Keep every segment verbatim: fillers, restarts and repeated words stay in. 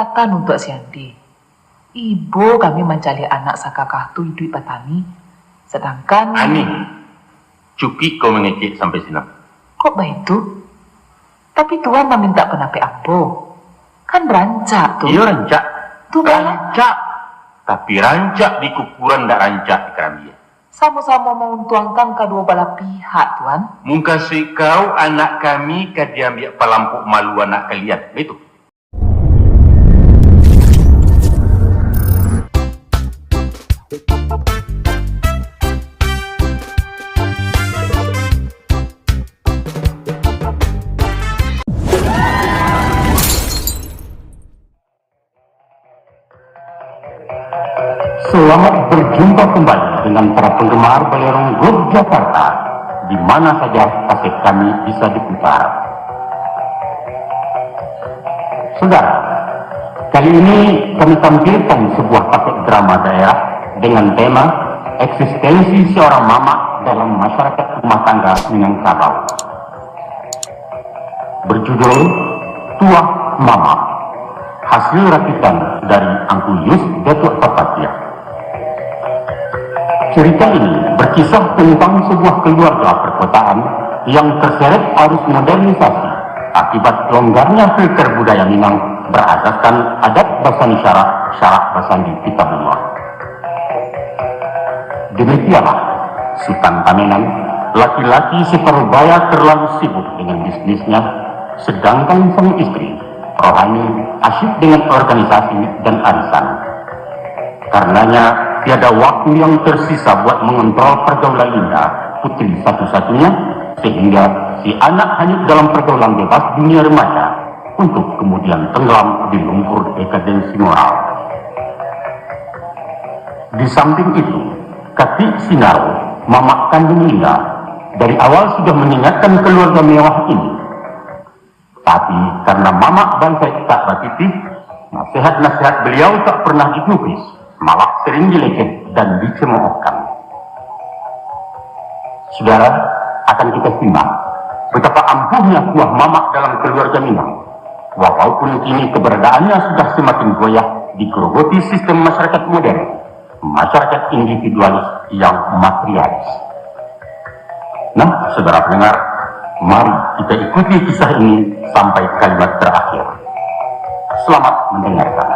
Katakan untuak si Andi. Ibo kami mancaliak anak sakakah tu iduik batani, sadangkan Ani, cukuik kau mangecek sampai sinan. Kok baitu? Tapi Tuan mamintak pandapek ambo. Kan rancak tu. Iyo, rancak. Tu bala. Rancak. Tapi rancak di kukuran, ndak rancak di karambia. Samo-samo mauntuangkan kaduo balah pihak, Tuan. Mungkin sikau anak kami ka diambiak palampok malu anak kalian, baitu? Selamat berjumpa kembali dengan para penggemar Balerong Group Jakarta, di mana saja kaset kami bisa diputar. Saudara, kali ini kami tampilkan sebuah paket drama daerah dengan tema eksistensi seorang mamak dalam masyarakat rumah tangga Minangkabau. Berjudul Tuah Mamak, hasil rakitan dari Angku Yus Datuak Papatiah. Cerita ini berkisah tentang sebuah keluarga perkotaan yang terseret arus modernisasi akibat longgarnya filter budaya Minang berasaskan adat basandi syarak, syarak basandi Kitabullah. Demikianlah, Sutan Tamenan, laki-laki si Parubaya terlalu sibuk dengan bisnisnya, sedangkan sang istri, Rohani, asyik dengan organisasi dan arisan. Karenanya, tiada waktu yang tersisa buat mengontrol pergaulan Linda, putri satu-satunya, sehingga si anak hanyut dalam pergaulan bebas dunia remaja, untuk kemudian tenggelam di lumpur dekadensi moral. Di samping itu, Katik Sinaro, mamak kandung Linda, dari awal sudah mengingatkan keluarga mewah ini. Tapi, karena mamak bansaik tak batitih, nasihat-nasihat beliau tak pernah digubris, malah sering dileceh dan dicemoohkan. Saudara, akan kita simak betapa ampuhnya kuah mamak dalam keluarga Minang. Walaupun kini keberadaannya sudah semakin goyah digerogoti sistem masyarakat modern, masyarakat individualis yang materialis. Nah, saudara pendengar, mari kita ikuti kisah ini sampai kalimat terakhir. Selamat mendengarkan.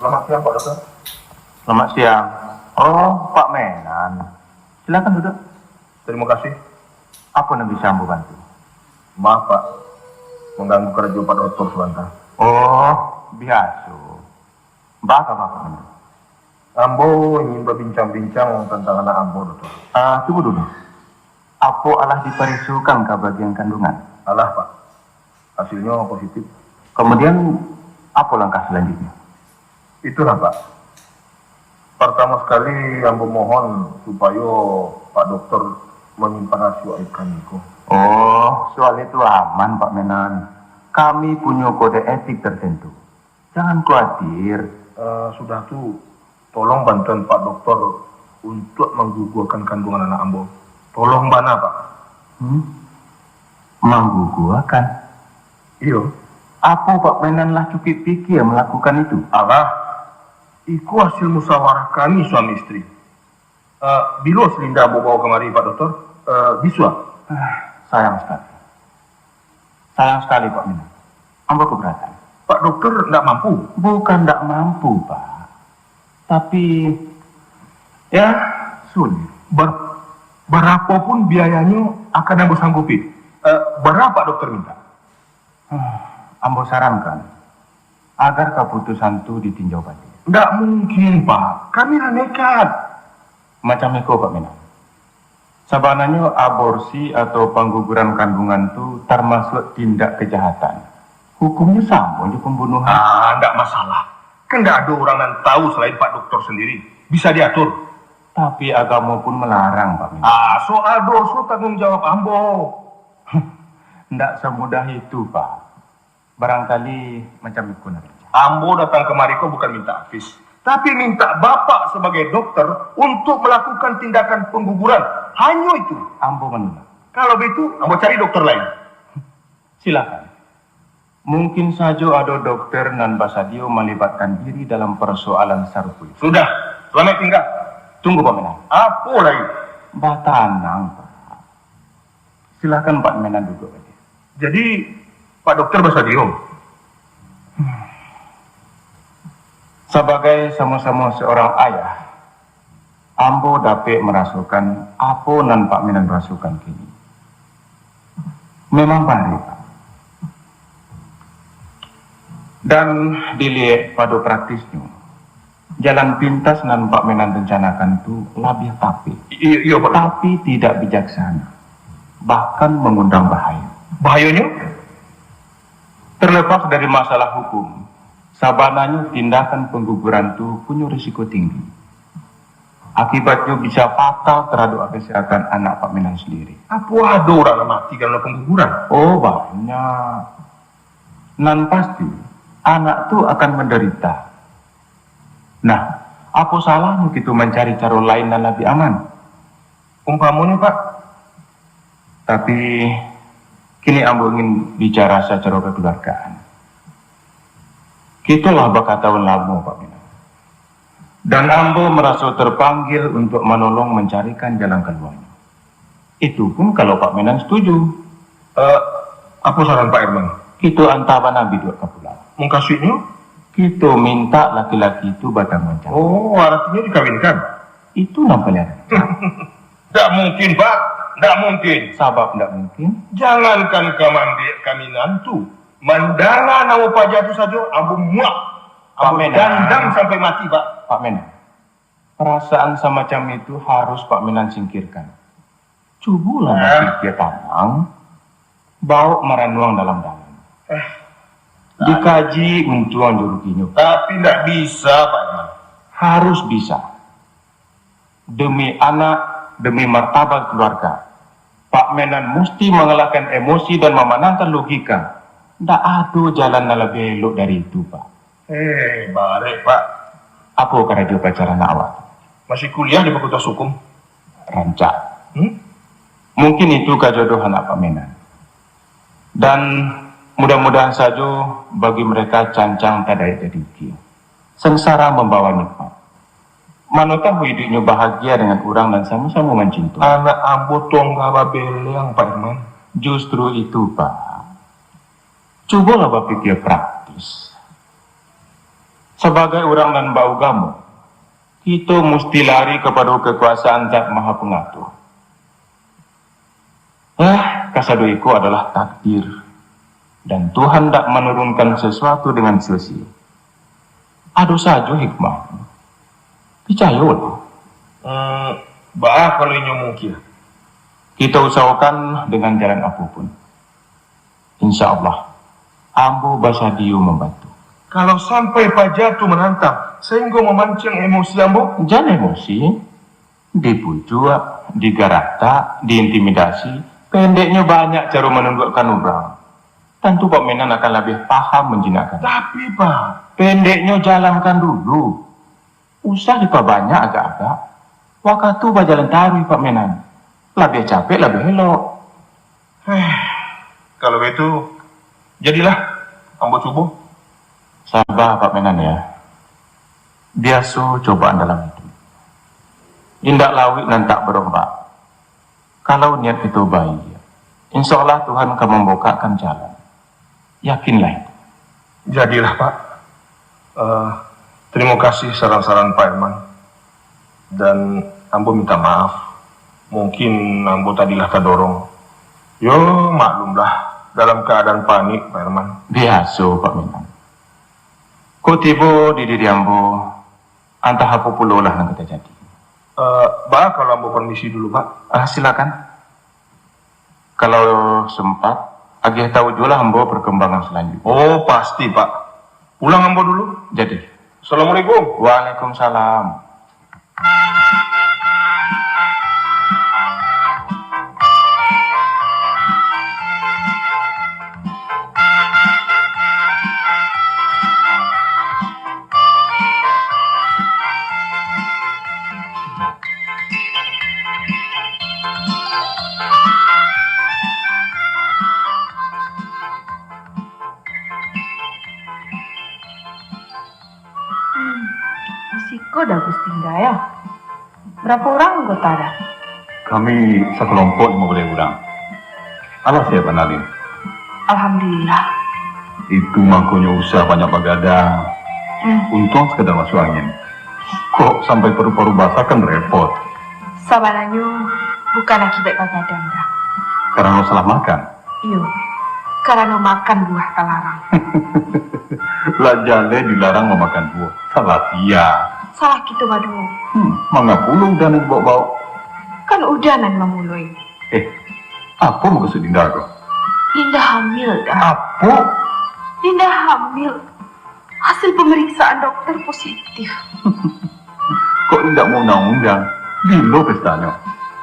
Selamat siang, Pak Dokter. Selamat siang. Oh, Pak Menan. Silakan duduk. Terima kasih. Apo nan bisa ambo bantu? Maaf, Pak. Mengganggu karajo Pak Dokter sabanta. Oh, biaso. Baa kaba, Pak Menan? Ambo ingin babincang-bincang tantang anak ambo, Dokter. Ah, tunggu dulu. Apo alah diparesokan ka bagian kanduangan? Alah, Pak. Hasilnyo positif. Kemudian, apo langkah selanjutnya? Itulah, Pak. Partamo sakali, ambo mohon supayo Pak Dokter manyimpan rahasia aib kami ko. Oh, soal itu aman, Pak Menan. Kami punyo kode etik tertentu. Jangan kuatir. Eh, sudah tu, tolong bantuan Pak Dokter untuak mangguguakan kanduangan anak ambo. Tolong bana, Pak. Hmm? Mangguguakan? Iyo. Apo Pak Menan lah cukuik pikia malakukan itu? Alah, iko hasil musawarah kami suami istri. Eh, bilo si Linda ambo bawa kamari, Pak Dokter? Eh, bisuak? Ah, sayang sakali. Sayang sakali, Pak Menan. Ambo keberatan. Pak Dokter ndak mampu? Bukan ndak mampu, Pak. Tapi, ya, sulit. Bar-, barapopun biayanyo akan ambo sanggupi. Eh, bara Pak Dokter minta? Ah, ambo sarankan, agar kaputusan tu ditinjau baliak. Ndak mungkin, Pak. Kami lah nekat. Macam iko, Pak Menan. Sabananyo aborsi atau pangguguran kanduangan tu tarmasuak tindak kajahatan. Hukumnyo samo jo pambunuhan. Ah, ndak masalah. Kan ndak ado urang nan tahu salain Pak Dokter sandiri. Bisa diatur. Tapi agamo pun malarang, Pak Menan. Ah, soal doso tanggung jawab ambo. Ndak samudah itu, Pak. Barangkali macam iko nan. Ambo datang kamari ko bukan minta afis, tapi minta Bapak sabagai dokter untuk malakukan tindakan pangguguran. Hanyo itu. Ambo manulak. Kalau baitu, ambo cari dokter lain. Silakan. Mungkin sajo ado dokter nan basadio malibatkan diri dalam parsoalan sarupo itu. Sudah, salamaik tingga. Tunggu, Pak Menan. Apo lai? Batanang, Pak. Silakan Pak Menan duduak sajo. Jadi, Pak Dokter basadio? Sabagai samo-samo seorang ayah, ambo dapek marasokan apo nan Pak Menan rasokan kini. Memang barek, Pak. Dan diliek pado praktisnyo, jalan pintas nan Pak Menan rencanakan tu labiah tapek. Iyo, iyo, Pak. Tapi tidak bijaksana, bahkan mangundang bahayo. Bahayonyo? Terlepas dari masalah hukum, sabananyo tindakan pangguguran tu punyo risiko tinggi. Akibatnyo bisa fatal taradok kesehatan anak Pak Menan sandiri. Apo ado urang nan mati karano pangguguran? Oh, banyak. Nan pasti, anak tu akan mandarita. Nah, apo salahnyo kito mancari caro lain nan labiah aman? Umpamonyo, Pak? Tapi, kini ambo ingin bicara sacaro kakeluargaan. Kito lah bakataun lamo, Pak Menan. Dan ambo maraso terpanggil untuk manolong mancarikan jalan kaluarnyo. Itu pun kalau Pak Menan setuju. Eh, apo saran Pak Herman? Kito anta bana biduak ka pulau. Mukasuiknyo? Kito minta laki-laki itu batangguang jawab. Oh, artinyo dikawinkan? Itu nan paliang rancak. Ndak mungkin, Pak. Ndak mungkin. Sabab ndak mungkin? Jangankan ka mandiak ka minantu, mandanga namo paja tu sajo, ambo muak. Ambo Pak Menan. Dandam sampai mati, Pak. Pak Menan, perasaan samacam itu harus Pak Menan singkirkan. Cubolah bapikia tanang, baok maranuang dalam-dalam. Dikaji untuang jo ruginyo. Tapi ndak bisa, Pak Herman. Harus bisa. Demi anak, demi martabat keluarga, Pak Menan musti mangalahkan emosi dan mamanangkan logika. Ndak ado jalan nan labiah elok dari itu, Pak. Eh, barek, Pak. Apo karajo pacaran awak? Masih kuliah di Fakultas Hukum. Rancak. Hmm? Mungkin itu kajodoh anak Pak Menan. Dan mudah-mudahan sajo bagi mereka cancang tadaik dari ukia. Sengsara mambawa nikmat. Mano tahu iduiknyo bahagia dengan urang nan samo-samo mancinto. Anak ambo tonggah babeleang, Pak Herman. Justru itu, Pak. Cubolah bapikia praktis. Sabagai urang nan baugamo, kito musti lari kapado kakuasaan Zat Maha Pangatur. Ah, kasado iko adalah takdir, dan Tuhan ndak manurunkan sasuatu dengan sia-sia. Ado sajo hikmah. Picayolah. Hmm, baa kalau inyo mungkin? Kita usahakan dengan jalan apapun. Insya Allah, ambo basadio mambantu. Kalau sampai paja tu manantang, sahinggo mamancing emosi ambo? Jan emosi. Dibujuak, digaratak, diintimidasi, pendeknyo banyak caro manunduakkan urang. Tantu Pak Menan akan labiah paham manjinakkan. Tapi, Pak. Pendeknyo jalankan dulu. Usah dipabanyak agak-agak. Wakatu bajalan taruih, Pak Menan. Labiah capek, labiah elok. Eh, kalau baitu, jadilah, ambo cubo. Saba, Pak Menan, ya. Biaso cobaan dalam iduik. Indak lauik nan tak barombak. Kalau niat kito baiak, insya Allah Tuhan ka mambukakkan jalan. Yakinlah itu. Jadilah, Pak. Eh, tarimo kasih saran-saran Pak Herman. Dan ambo minta maaf. Mungkin ambo tadi lah tadorong. Yo, maklumlah, dalam kaadaan panik, Pak Herman. Biaso, Pak Menan. Kok tibo di diri ambo, antah apo pulolah nan ka tajadi. Eh, baa kalau ambo permisi dulu, Pak? Ah, silakan. Kalau sempat, agiah tahu juolah ambo perkembangan selanjutnya. Oh, pasti, Pak. Pulang ambo dulu. Jadi. Assalamualaikum. Waalaikumsalam. Ko dah Gusti Inda, yo? Barapo urang anggota dah? Kami sakelompok limo baleh urang. Alah siap, Analin? Alhamdulillah. Itu mangkonyo usah banyak bagadang. Hmm. Untuang sakadar masuak angin. Kok sampai paru-paru basah kan repot. Sabananyo bukan akibat bagadang dah. Karano salah makan? Iyo, karano makan buah talarang. Lah jaleh dilarang mamakan buah. Salah sia. Salah kito baduo. Hmm, manga pulo udah nan dibaok-baok? Kan udah nan mamuloi. Eh, apo mukasuik Linda ko? Linda hamil dah. Apo? Linda hamil. Hasil pemeriksaan dokter positif. Kok indak mau undang-undang? Bilo pestanyo?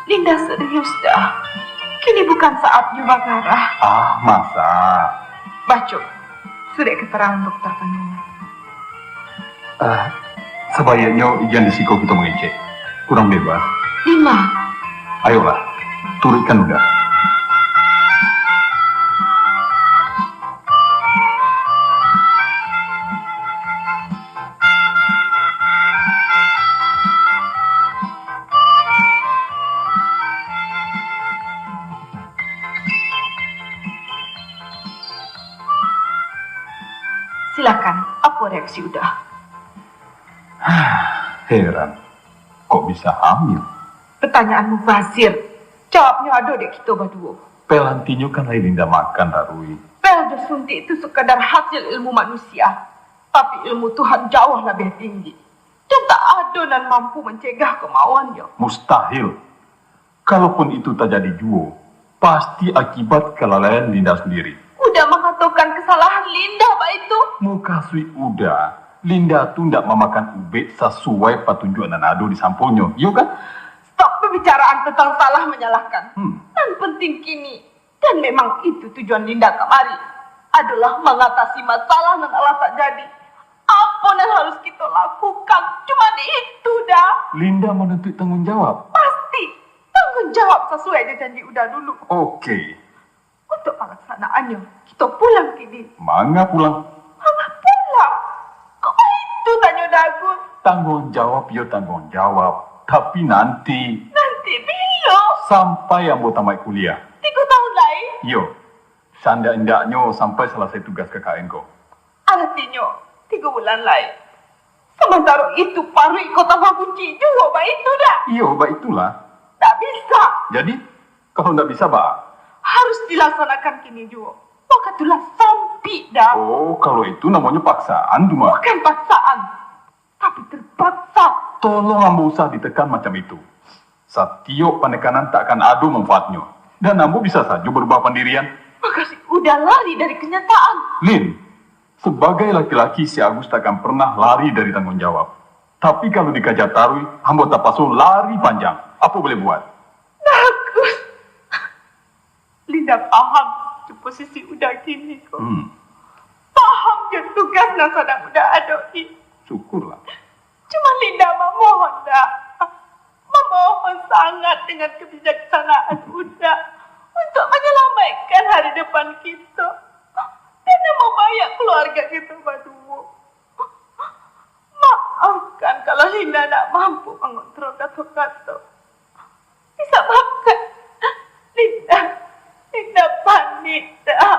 Linda serius dah. Kini bukan saatnyo bagarah. Ah, masa? Baco surek keterangan dokter kandungan. Ah, sabaiknyo ijian di siko kito mangecek. Kurang bebas. Lima. Ayolah, turuikkan Unda. Silakan, apo reaksi Uda? Heran, kok bisa hamil? Pertanyaan mubazir. Jawabnyo ado dek kito baduo. Pel antinyo kan lai Linda makan, Rarui. Pel jo suntik tu sekadar hasil ilmu manusia, tapi ilmu Tuhan jauah labiah tinggi, dan tak ado nan mampu mancegah kemauannyo. Mustahil. Kalaupun itu tajadi juo, pasti akibat kelalaian Linda sendiri. Uda mangatokan kesalahan Linda baitu. Mukasuik Uda, Linda tu ndak mamakan ubek sasuai patunjuak nan ado di samponyo, iyo kan? Stop pembicaraan tentang salah menyalahkan. Hmm. Nan penting kini, dan memang itu tujuan Linda kamari, adalah mangatasi masalah nan alah tajadi. Apo nan harus kito lakukan? Cuman itu, Da. Linda manuntuik tangguang jawab. Pasti. Tangguang jawab sasuai jo janji Uda dulu. Oke. Untuk palaksanaannyo, kito pulang kini. Manga pulang? Manga pulang? Kok baitu tanyo Da Agun? Tangguang jawab yo tangguang jawab, tapi nanti. Nanti bilo? Sampai ambo tamaik kuliah. Tigo tahun lai? Iyo. Saindak-indaknyo sampai salasai tugas K K N ko. Aratinyo, tigo bulan lai. Samantaro itu, paruik ko tambah buncik juo, baitu Da? Iyo, baitulah. Ndak bisa. Jadi, kalau ndak bisa, baa? Harus dilaksanakan kini juo. Wakatu lah sampik, Da. Oh, kalau itu namonyo paksaan tu mah. Bukan paksaan, tapi terpaksa. Tolong ambo usah ditekan macam itu. Satiok panekanan tak akan ado manfaatnyo, dan ambo bisa sajo barubah pandirian. Mukasuik Uda lari dari kenyataan. Lin, sebagai laki-laki, si Agus tak akan pernah lari dari tangguang jawab. Tapi kalau dikaja taruih, ambo tapaso lari panjang. Apo boleh buat? Bagus. Linda paham jo posisi Uda kini ko. Hmm. Paham jo tugas nan sadang Uda adok-i. Syukurlah. Cuma Linda mamohon, Da. Mamohon sangat dengan kebijaksanaan Uda untuk menyelamatkan hari depan kito. Dan namo baiak keluarga kito baduo. Maafkan kalau Linda ndak mampu mangontrol kato-kato. Disababkan Linda, Linda panik, Da.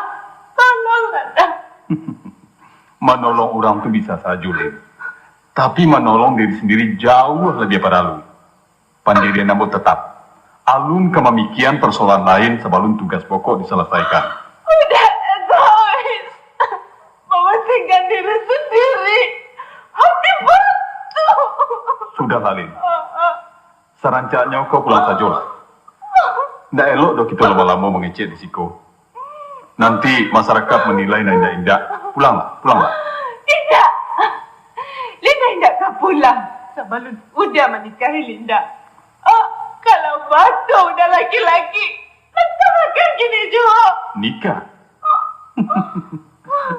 Tolonglah, Da. Manolong urang tu bisa sajo, Lin. Tapi manolong diri sendiri jauah labiah paralu. Pandirian ambo tetap. Alun ka mamikian parsoalan lain sabalun tugas pokok disalasaikan. Uda egois. Mamantingkan diri sendiri. Hati batu. Sudahlah, Lin. Sarancaknyo kau pulang sajolah. Ndak elok doh kito lamo-lamo mangecek di siko. Nanti masarakat manilai nan indak-indak. Pulanglah, pulanglah. Indak! Linda indak ka pulang sabalun Uda manikahi Linda. Oh, kalau batua Uda laki-laki, nan ka makan kini juo. Nikah?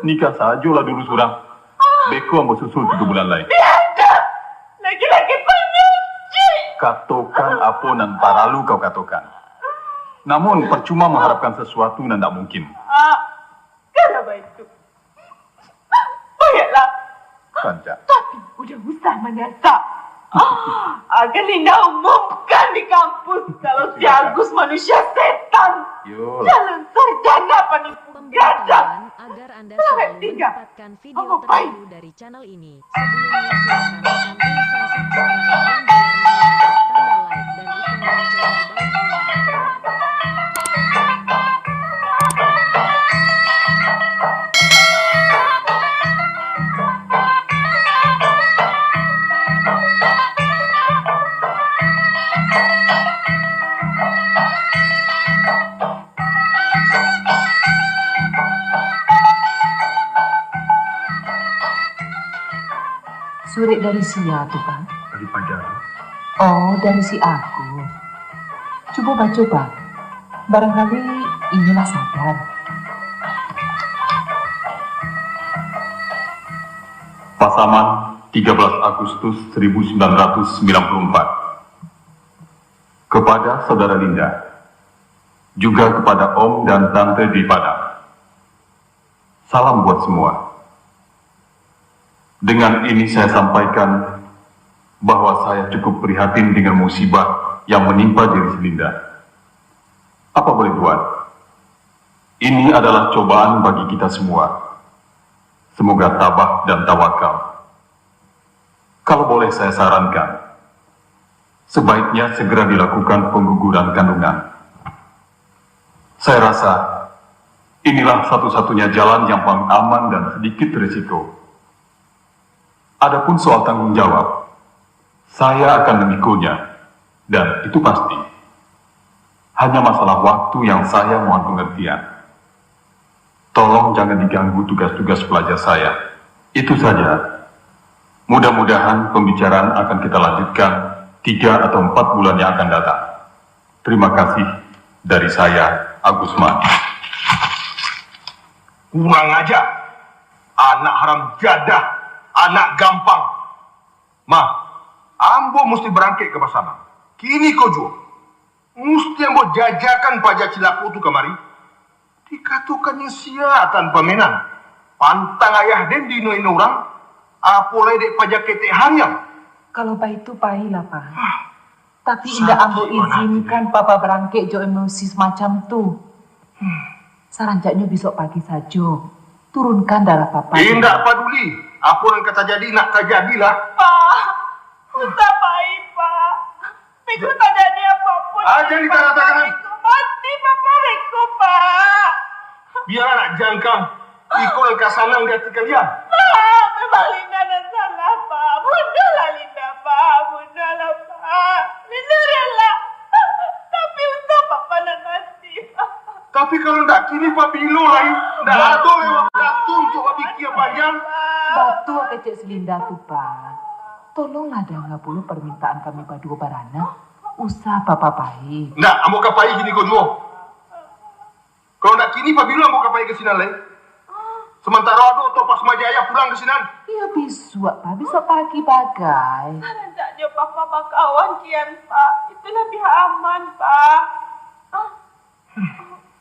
Nikah sajolah dulu surang. Beko ambo susul tigo bulan lai. Biadab! Laki-laki panyuci! Katokan apo nan paralu kau katokan. Namun, parcuma mangharapkan sasuatu nan ndak mungkin. Ah, kalau baitu, baiaklah. Rancak. Tapi, Uda usah manyasak. Akan Linda umumkan di kampus kalau si Agus manusia setan. Calon sarjana panipu gadang. Selamat tinggal. Ambo pai. Surek dari sia tu, Pak? Dari paja tu. Oh, dari si Agus. Cubo baco, Pak. Barangkali inyo lah sadar. Pasaman, tiga belas Agustus seribu sembilan ratus sembilan puluh empat. Kepada Saudara Linda, juga kepada Om dan Tante di Padang. Salam buat semua. Dengan ini saya sampaikan bahwa saya cukup prihatin dengan musibah yang menimpa diri si Linda. Apa boleh buat? Ini adalah cobaan bagi kita semua. Semoga tabah dan tawakal. Kalau boleh saya sarankan, sebaiknya segera dilakukan pengguguran kandungan. Saya rasa inilah satu-satunya jalan yang paling aman dan sedikit risiko. Adapun soal tanggung jawab, saya akan memikulnya, dan itu pasti. Hanya masalah waktu yang saya mohon pengertian. Tolong jangan diganggu tugas-tugas pelajar saya. Itu saja. Mudah-mudahan pembicaraan akan kita lanjutkan tiga atau empat bulan yang akan datang. Terima kasih dari saya, Agusman. Kurang aja. Anak haram jadah, anak gampang. Ma, ambo musti barangkek ka Pasaman. Kini ko juo. Musti ambo jajakan paja cilako tu kamari. Dikatokan sia tanpa menang. Pantang ayah den diino-ino urang, apo lai dek paja ketek hariang. Kalau baitu, pailah, Pak. Ah, tapi indak ambo izinkan Papa barangkek jo emosi semacam tu. Hmm. Sarancaknyo bisuak pagi sajo, turunkan darah Papa. Indak paduli, apo nan ka tajadi, nak tajadilah. Pak, usah pai, Pak. Beko tajadi apo pun, ah, jan ditaratakan. Mati Papa beko, Pak. Bialah nak jangkang. Iko nan ka sanang di ati kalian. Pak, memang Linda nan salah, Pak. Bunuahlah Linda, Pak. Bunuahlah, Pak. Linda rela. Tapi untuak Papa nan mati, Pak. Tapi kalau ndak kini, pabilo lai? Ndak ado lewat wakatu untuak bapikia panjang. Batua kecek si Linda tu, Pak. Tolonglah danga pulo parmintaan kami baduo baranak. Usah Papa pai. Ndak, ambo ka pai kini ko juo. Kalau ndak kini, pabilo ambo ka pai ka sinan lai? Samantaro ado Topa Sumajaya pulang ka sinan. Iyo, bisuak, Pak. Bisuak pagi bagai. Sarancaknyo Papa bakawan kian, Pak. Itu labiah aman, Pak. Ah,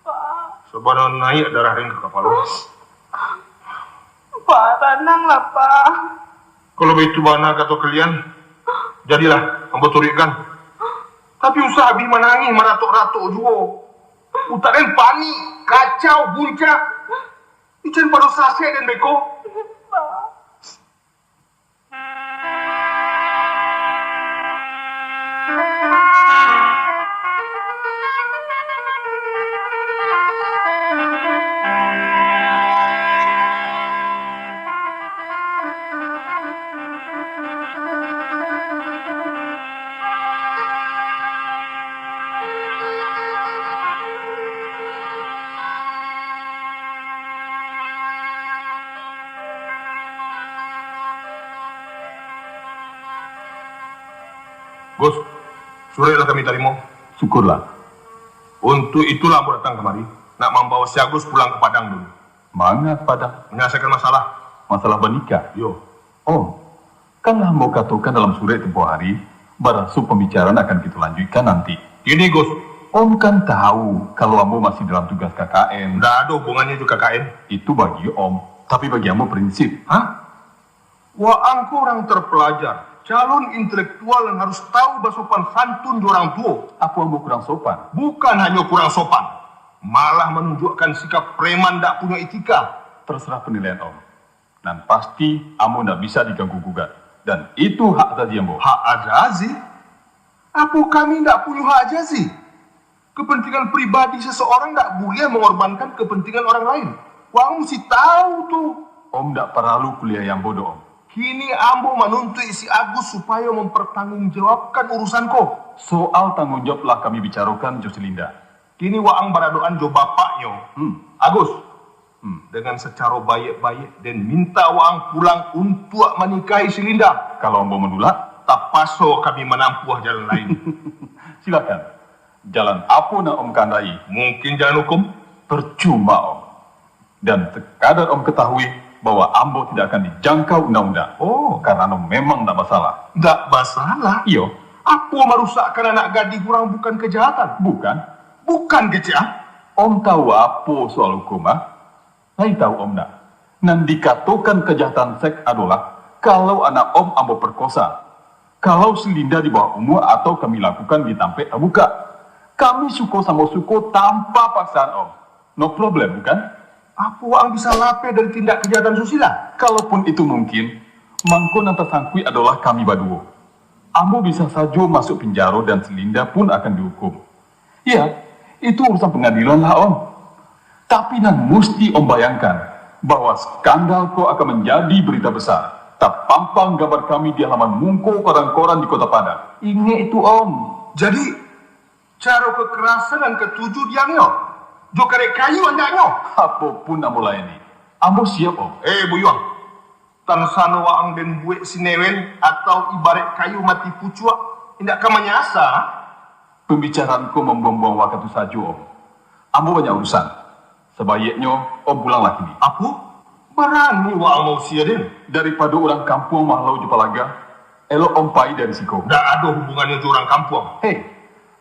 Pak. Sabana naiak darah den ka kapalo. Pak, tananglah, Pak. Kalau baitu bana kato kalian, jadilah, ambo turuikkan. Tapi usah abih manangih maratok-ratok juo. Utak den panik, kacau, buncah. Ican pado sasek den beko. Gus, surek lah kami tarimo. Syukurlah. Untuak itulah ambo datang kamari, nak mambawa si Agus pulang ka Padang dulu. Manga ka Padang? Manyalasakan masalah. Masalah banikah? Iyo. Om, kan lah ambo katokan dalam surek tempo hari, baraso pambicaraan akan kito lanjuikkan nanti. Kini, Gus. Om kan tahu, kalau ambo masih dalam tugas K K N. Ndak ado hubungannyo jo K K N. Itu bagi Om, tapi bagi ambo prinsip. Hah? Waang ko urang terpelajar. Calon intelektual nan harus tahu basopan santun jo urang tuo. Apo ambo kurang sopan? Bukan hanyo kurang sopan, malah manunjuakkan sikap preman dak punyo etika. Terserah penilaian Om. Nan pasti, ambo ndak bisa diganggu gugat. Dan itu hak azazi ambo. Hak azazi? Apo kami ndak punyo hak azazi? Kepentingan pribadi seseorang ndak buliah mangorbankan kepentingan orang lain. Waang musti tahu tu. Om ndak paralu kuliahi ambo doh, Om. Kini ambo manuntuik si Agus supayo mampartanggungjawabkan urusan ko. Soal tanggung jawab lah kami bicarokan jo si Linda. Kini waang baradoan jo bapaknyo. Hmm. Agus, Hmm. Dengan sacaro baiak-baiak, den mintak waang pulang untuak manikahi si Linda. Kalau ambo manulak, tapaso kami manampuah jalan lain. Silakan. Jalan apo nan Om kahandaki? Mungkin jalan hukum? Percuma, Om. Dan sekadar Om ketahui bahwa ambo tidak akan dijangkau undang-undang. Oh. Karano memang ndak basalah. Ndak basalah? Iyo. Apo marusakkan anak gadih urang bukan kejahatan? Bukan. Bukan kecek, ah? Om tahu apo soal hukum, ah? Lai tahu Om ndak? Nan dikatokan kajahatan seks adolah, kalau anak Om ambo perkosa, kalau si Linda di bawah umua atau kami lakukan di tampek tabukak. Kami suko samo suko tanpa paksaan Om. No problem, bukan? Apo waang bisa lapeh dari tindak kajahatan susila? Kalaupun itu mungkin, mangko nan tasangkuik adolah kami baduo. Ambo bisa sajo masuak pinjaro dan si Linda pun akan dihukum. Iya, itu urusan pangadilan lah, Om. Tapi nan musti Om bayangkan, bahwa skandal ko akan manjadi berita besar. Tapampang gambar kami di halaman mungko koran-koran di Kota Padang. Ingek itu, Om. Jadi, caro kekerasan nan katuju dianyo, jo karek kayu andaknyo. Apo pun ambo layani. Ambo siap, Om. Eh, Buyuang. Tansano waang den buek sinewen atau ibarat kayu mati pucuak, indak ka manyasa. Pambicaraan ko mambuang-buang wakatu sajo, Om. Ambo banyak urusan. Sabaiaknyo, Om pulanglah kini. Apo? Barani waang mausia den? Daripado urang kampuang mahalau jo palaga, elok Om pai dari siko. Ndak ado hubungannyo jo urang kampuang. Hei,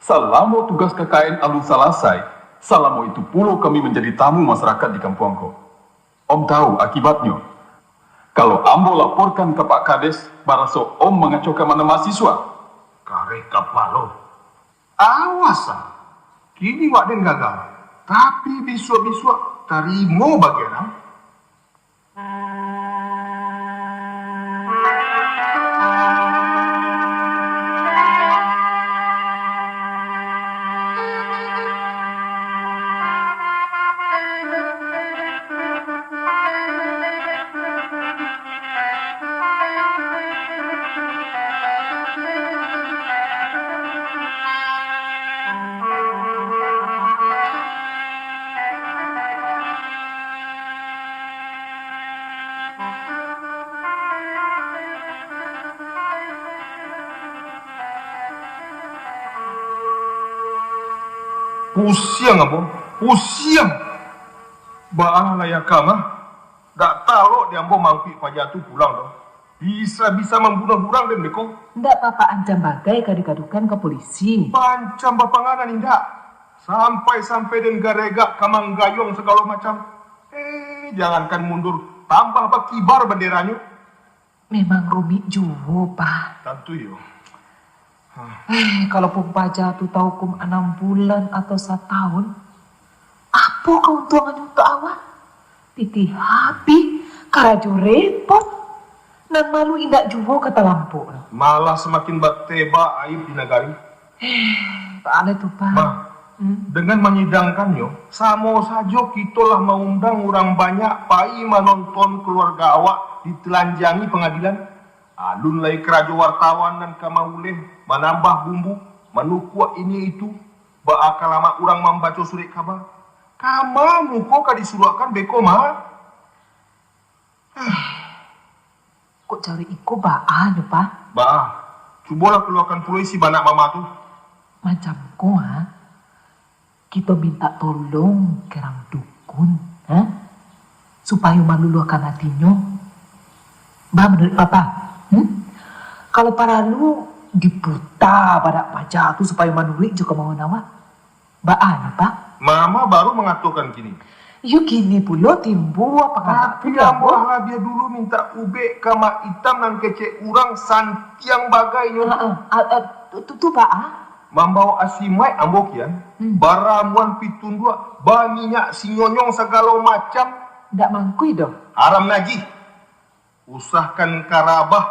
salamo tugas K K N alun salasai, salamo itu pulo kami manjadi tamu masarakat di kampuang ko. Om tahu akibatnyo? Kalau ambo laporkan ka Pak Kades, baraso Om mangacokan mano mahasiswa. Kareh kapalo. Awas ah. Kini wak den gagal. Tapi bisuak-bisuak tarimo bagian am. Pusiang ambo, pusiang! Baa lah ka mah, dak talok di ambo mangkuik paja tu pulang doh. Bisa-bisa mambunuah urang den beko. Ndak papa ancam bagai ka digadukan ka polisi. Baancam bapanganan indak. Sampai-sampai den garegak ka manggayuang sagalo macam. Eh, jangankan mundur, tambah bakibar banderanyo. Memang rumik juo, Pak. Tantu iyo. Hah. Eh, kalaupun paja tu taukum anam bulan atau satahun, apo kauntuangannyo untuak awak? Pitih abih, karajo repot, nan malu indak juo ka talampok. Malah samakin batebak aib di nagari. Eh, baa tu, Pak? Mah, hmm? Dengan manyidangkannyo, samo sajo kito lah maundang urang banyak pai manonton kaluarga awak ditelanjangi pangadilan. Alun lai karajo wartawan nan ka mauleh, manambah bumbu, manukuak ini itu, baa ka lamak urang mambaco surek kaba. Kama muko ka disuruakkan beko, mah? Kok cari iko baa nyo, Pak? Baa, cubolah kaluakan pulo isi banak mama tu. Macam ko, ha? Kito mintak tolong ka urang dukun, ha? Supayo maluluahkan atinyo. Baa manuruik Papa? Hmm? Kalau paralu, diputa badak paja tu supayo manuruik jo kamauan awak. Baa nyo, Pak? Mama baru mangatokan kini, Yo kini pulo timbua panganak tu. Tapi ambo lah labiah dulu mintak ubek ka Mak Itam nan kecek urang santiang bagai nyo. Ha, ha, ha, ha, tu, tu, tu, Pak, ah. Mambawok asimaik ambo kian, hmm, baramuan pitunduak, baminyak sinyonyong sagalo macam. Ndak mangkui doh. Haram najih. Usahkan karabah,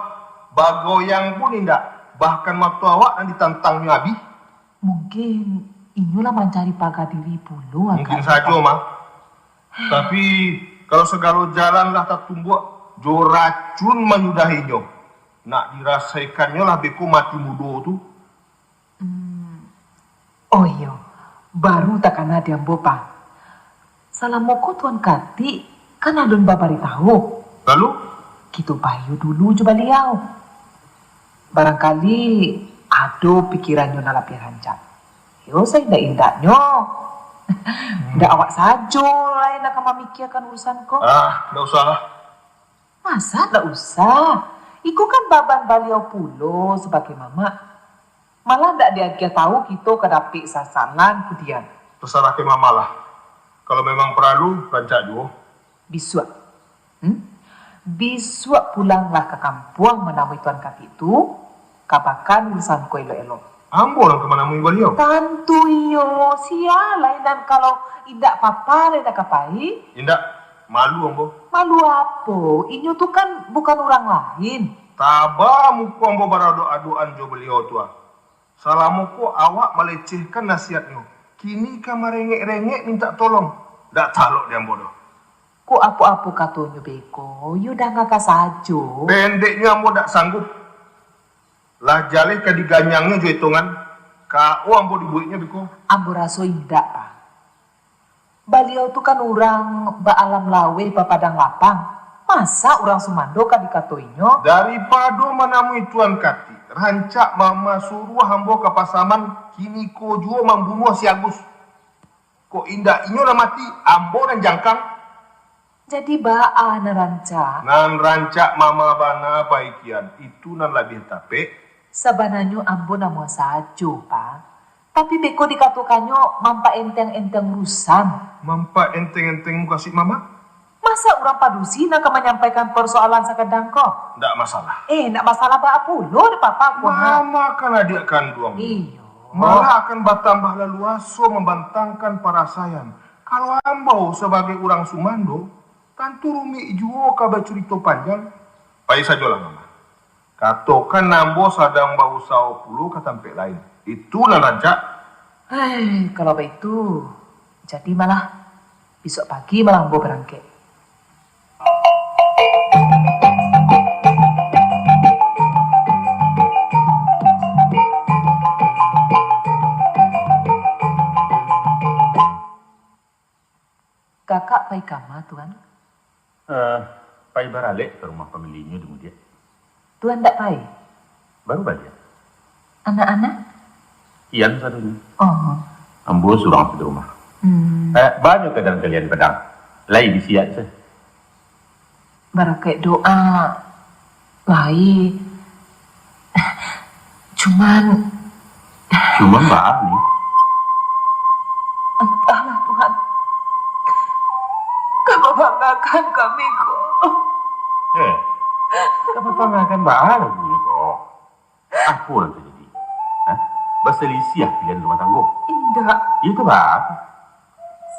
bagoyang pun indak, bahkan mato awak nan ditantangnyo abih. Mungkin inyo lah mancari paga diri pulo, Mungkin agak sajo, Pak. Mah. Tapi, kalau sagalo jalan lah tatumbuak, jo racun manyudahinyo, nak dirasaikannyo lah beko mati mudo tu. Hmm. Oh iyo, baru takana di ambo, Pak. Salamo ko Tuan Katik kan alun babaritahu. Lalu? Kito bayo dulu jo baliau. Barangkali ado pikirannyo nan labiah rancak. Yo, saindak-indaknyo. Hmm. Ndak awak sajo lai nan ka mamikiakan urusan ko. Ah, ndak usah lah. Masa ndak usah? Iko kan baban baliau pulo sabagai mamak. Malah ndak diagiah tahu kito ka dapek sasalan kudian. Tasarahkan Mama lah. Kalau memang paralu, rancak juo. Bisuak. Hmm? Bisuak pulanglah ka kampuang manamui Tuan Katik tu, kabakan urusan ko elok-elok. Ambo nan ka manamui baliau? Tantu iyo, sia lai nan kalau indak papa lai nan ka pai. Indak, malu ambo. Malu apo? Inyo tu kan bukan urang lain. Taba muko ambo baradok-adokan jo baliau tu ah. Salamo ko awak malecehkan nasihatnyo, kini ka marengek-rengek mintak tolong. Ndak talok di ambo doh. Kok apo-apo katonyo beko, yo dangaka sajo. Pendeknyo ambo ndak sanggup. Lah jaleh ka diganyangnyo jo etongan, ka o ambo dibueknyo beko. Ambo raso indak, Pak. Baliau tu kan urang baalam laweh bapadang lapang. Masa urang sumando ka dikatoinyo? Daripado manamui Tuan Katik, rancak Mama suruah ambo ka Pasaman, kiniko juo mambunuah si Agus. Kok indak inyo lah mati, ambo nan jangkang. Jadi baa nan rancak? Nan rancak Mama bana paikian, itu nan labiah tapek. Sabananyo ambo namuah sajo, Pak. Tapi beko dikatokannyo mampaenteng-enteng urusan. Mampaenteng-enteng mukasuik Mama? Masa urang padusi nan ka manyampaikan parsoalan sagadang ko? Ndak masalah. Eh, ndak masalah baa pulo dek Papa ko, ha? Mama kan adiak kanduang. Iyo. Malah akan batambah laluaso mambantangkan parasaian. Kalau ambo sabagai urang sumando, tantu rumik juo ka bacurito panjang. Pai sajolah, Mama. Katokan ambo sadang bausaho pulo ka tampek lain. Itu nan rancak. Hai, kalau baitu, jadi malah bisuak pagi malah ambo barangkek. Kakak pai kama, Tuan? Eh, pai baralek ka rumah pamilinyo di Mudiak. Tuan ndak pai? Baru baliak. Anak-anak? Kian sadonyo. Oh. Ambo surang di rumah. Hmm. Eh, baa nyo kaadaan kalian di Padang? Lai bisiak se? Barakaik doa, lai. Cuman. Cuman baa ni? Antahlah, Tuhan. Ka babangakan kami ko. Eh, ka babangakan baa lagunyo ko? Apo nan tajadi? Hah? Basalisiah pilihan rumah tanggo? Indak. Itu baa?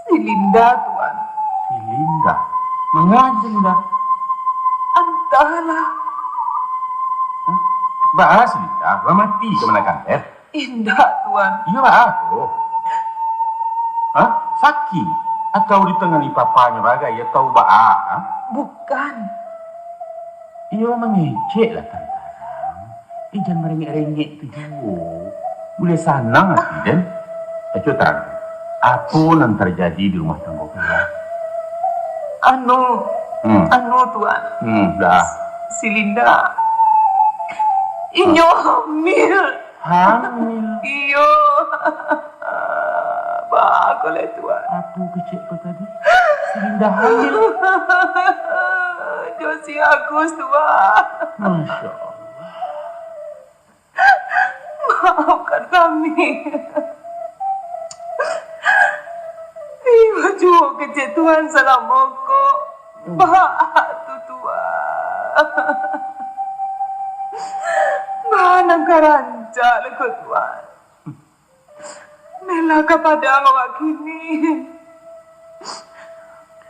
Si Linda, Tuan. Si Linda? Manga si Linda? Antahlah. Hah? Baa si Linda? Lah mati ka manakan teh? Indak, Tuan. Iyo baa tu? Hah? Sakik? Atau ditangani papanyo bagai atau baa? Bukan. Iyo mangecek lah tarang-tarang. Eh, jan marengek-rengek tu juo. Buliah sanang ati den. Eh, cubo tarang. Apo nan tarjadi di rumah tanggo kalian? Anu, hmm. Anu, Tuan. Hmm, dah. Si Linda. Inyo hamil. Hamil? Iyo. Baa ko lai, Tuan? Apo kecek ko tadi? Si Linda hamil? Jo si Agus, Tuan. Masya Allah. Maafkan kami. Iyo, Juo kecek Tuan salamo ko. Baa tu, Tuan? Baa nan ka rancak lai ko, Tuan? Melah ka padang awak kini.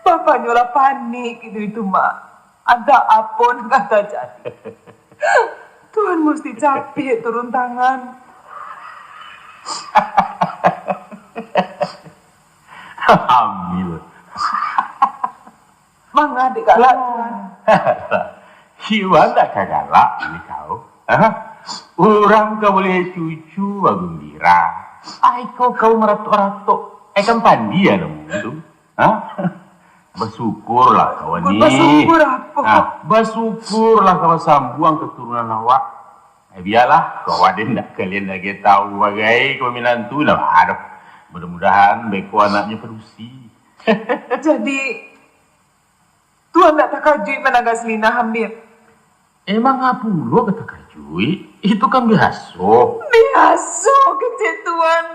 Bapanyo lah panik kini tu, Mak. Antah apo nan ka tajadi. Tuan musti capek turun tangan. Hamil. Manga dek galak, Tuan? Iwan dak ka galak ni kau. Ha? Urang ka buliah cucu bagumbira. Ai kau, kau maratok-ratok. Ai kan pandia namonyo tu. Ha? Basukurlah kau ni. Basukur apo? Ha, basukurlah kau sambuang katurunan awak. Eh, bialah, kau aden dak kalian lagi tahu bagai kau minantu nah, aduh. Mudah-mudahan beko anaknyo padusi. Jadi, Tuan dak takajuik mandanga Selina hamil? Emang apo pulo ka takajuik? Itu kan biaso. Biaso kecek Tuan.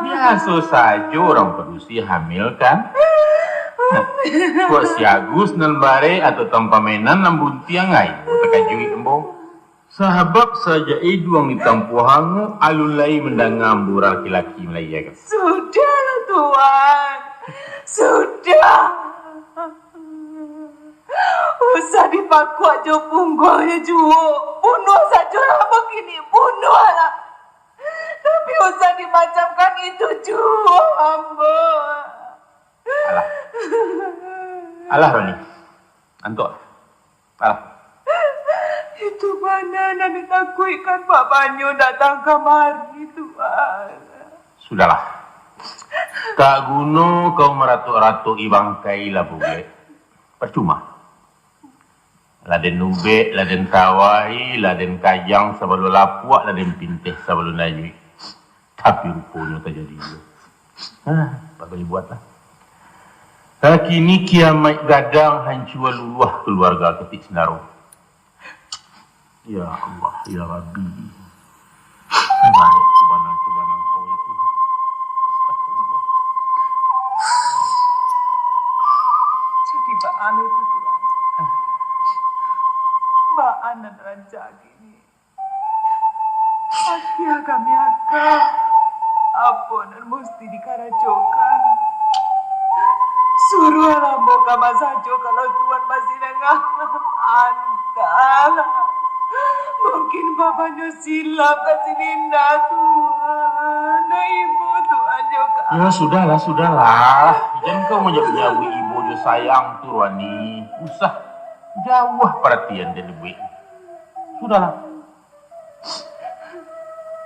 Biaso sajo urang padusi hamil, kan? Kok si Agus nan barek atau tampamenan nan buntiang ai, takajuik ambo. Sabab sajak iduang ditampuah angok, alun lai mandanga ambo urang laki-laki malayia. Sudahlah, Tuan. Sudah. Usah dipakuak jo pungguangnyo juo. Bunuah sajolah ambo kini. Bunuahlah. Tapi usah dimacamkan itu juo ambo. Alah. Alah, Roni. Antuak. Alah. Itu bana nan ditakuikkan bapanyo datang kamari, Tuan. Sudahlah. Tak guno kau maratok-ratoki bangkai lah, Puglek. Parcuma. Lah den ubek, lah den tawai, lah den kajang sabalun lapuak, lah den pinteh sabalun anyuik. Tapi ruponyo tajadi juo. Hah, apo buliah buatlah. Lah kini kiamaik gadang, hancua luluah kaluarga Ketik Sinaro. Ya Allah, ya Rabbi. Baik, cubaan, cubaan Engkau, ya Tuhan. Astagfirullah. Jadi, baa itu, Tuan? Baa nan rancak kini? Agiah kami aka, apo nan musti dikarajokan? Suruahlah ambo ka ma sajo, kalau Tuan masih danga. Antahlah. Mungkin bapanyo silap ka Selina, Tuan. Nah, ibu Tuan jo ka. Ya, sudahlah, sudahlah. Jan kau manyabuik-nyabuik ibo jo sayang tu, Roni. Usah. Jauah paratian dari buek. Sudahlah.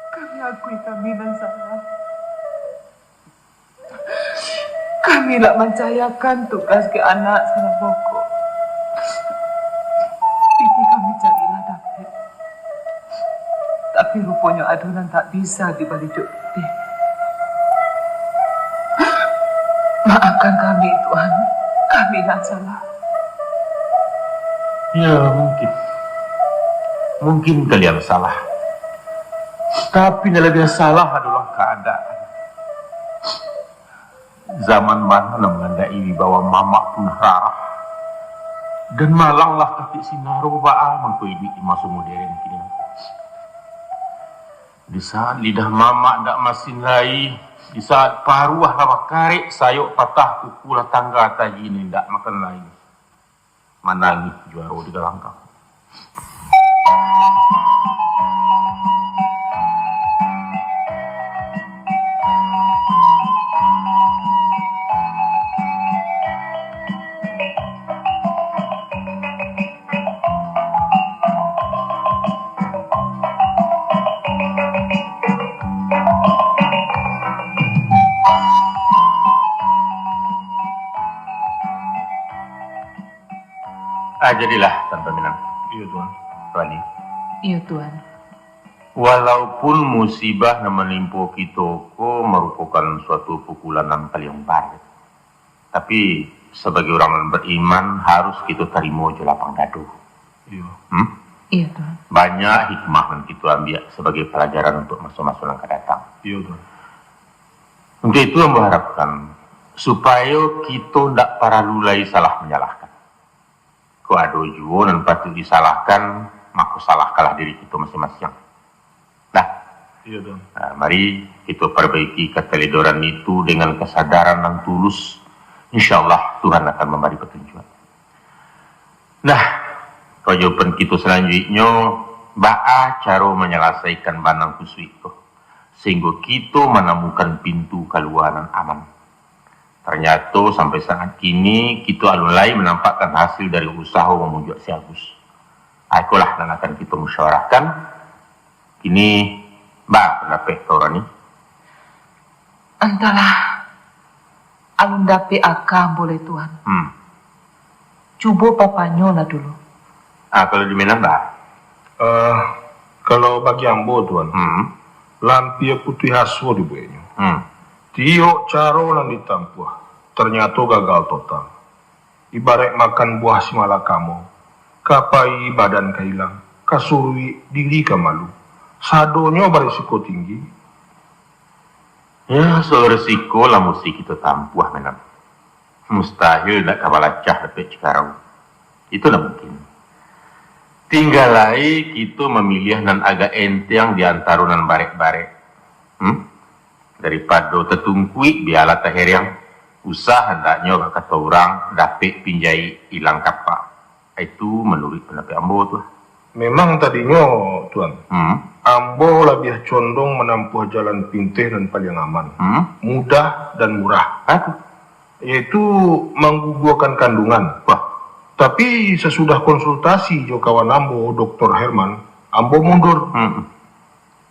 Kami akui kami nan salah. Kami lah mancayakan tugas ka anak salah pokok. Pitih kami cari lah dapek. Tapi ruponyo ado nan tak bisa dibali jo pitih. Maafkan kami, Tuan. Kami nan salah. Ya, mungkin. Mungkin kalian salah. Tapi nan labiah salah adolah kaadaan. Zaman bana nan mangandaki wibawa mamak punah rarah. Dan malanglah Ketik Sinaro, baa mangko iduik di maso moderen kini. Di saat lidah mamak ndak masin lai, di saat paruah lah bakarek, sayok patah, kuku lah tangga, taji nan indak makan lai. Manangih juaro di galanggang. Ah, jadilah, Tan Paminang. Iyo, Tuan. Rani. Iyo, Tuan. Walaupun musibah nan manimpo kito ko marupokan suatu pukulan nan paliang barek, tapi, sabagai urang nan bariman, harus kito tarimo jo lapang dado. Iyo. Hmm? Iyo, Tuan. Banyak hikmah nan kito ambiak sabagai palajaran untuak maso-maso nan ka datang. Iyo, Tuan. Untuak itu, ambo harapkan Supayo kito ndak paralu lai salah manyalahkan. Kok ado juo nan patuik disalahkan, mako salahkanlah diri kito masiang-masiang. Nah, Iyo, Tuan. Nah, mari kito parbaiki kataledoran itu dengan kasadaran nan tulus. Insya Allah, Tuhan akan mambari patunjuak. Nah, pajawapan kito salanjuiknyo, baa caro manyalasaikan banang kusuik ko, sahinggo kito manamukan pintu kalua nan aman. Tarnyato, sampai saat kini, kito alun lai manampakkan hasil dari usaho mamujuak si Agus. Ah, ikolah nan akan kito musyawarahkan. Kini, baa pandapek ka urang ni? Antahlah, alun dapek aka ambo lai, Tuan. Hmm. Cubo papanyolah dulu. Ah, kalau di Minang, baa? Eh, kalau bagi ambo, Tuan, hmm, lampia putuih aso dibueknyo. Hmm. Tiok caro nan ditampuah, tarnyato gagal total. Ibaraik makan buah simalakamo, ka pai badan ka ilang, ka suruik diri ka malu. Sadonyo barisiko tinggi. Ya, soal risiko lah musti kito tampuah, Minang. Mustahil ndak ka balacah dapek cikarau. Itu ndak mungkin. Tingga lai kito mamiliah nan agak enteng di antaro nan barek-barek. Hmm? Daripado tatungkuik, bialah taheriang. Usah andaknyo, kato urang, dapek pinjaik, ilang kapak. Itu manuruik pandapek ambo tu. Memang tadinyo, Tuan, hmm, ambo labiah condong manampuah jalan pinteh nan paliang aman, hmm, mudah dan murah. Apa tu? Yaitu mangguguakan kandungan. Wah. Tapi sasudah konsultasi jo kawan ambo, Doktor Herman, ambo mundur. Hmm.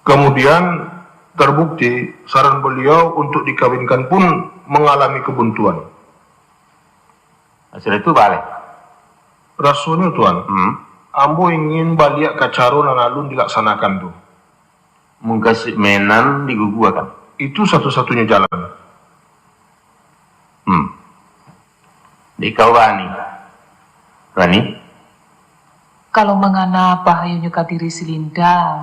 Kemudian, terbukti saran beliau untuk dikawinkan pun mangalami kebuntuan. Sudah tu, baa lai? Rasonyo, Tuan, hmm, ambo ingin baliak ka caro nan alun dilaksanakan tu. Mungkasuik Minang diguguakan? Itu satu-satunyo jalan. Hmm. Dek kau baa ni, Rani? Kalau mangana bahayonyo ka diri si Linda,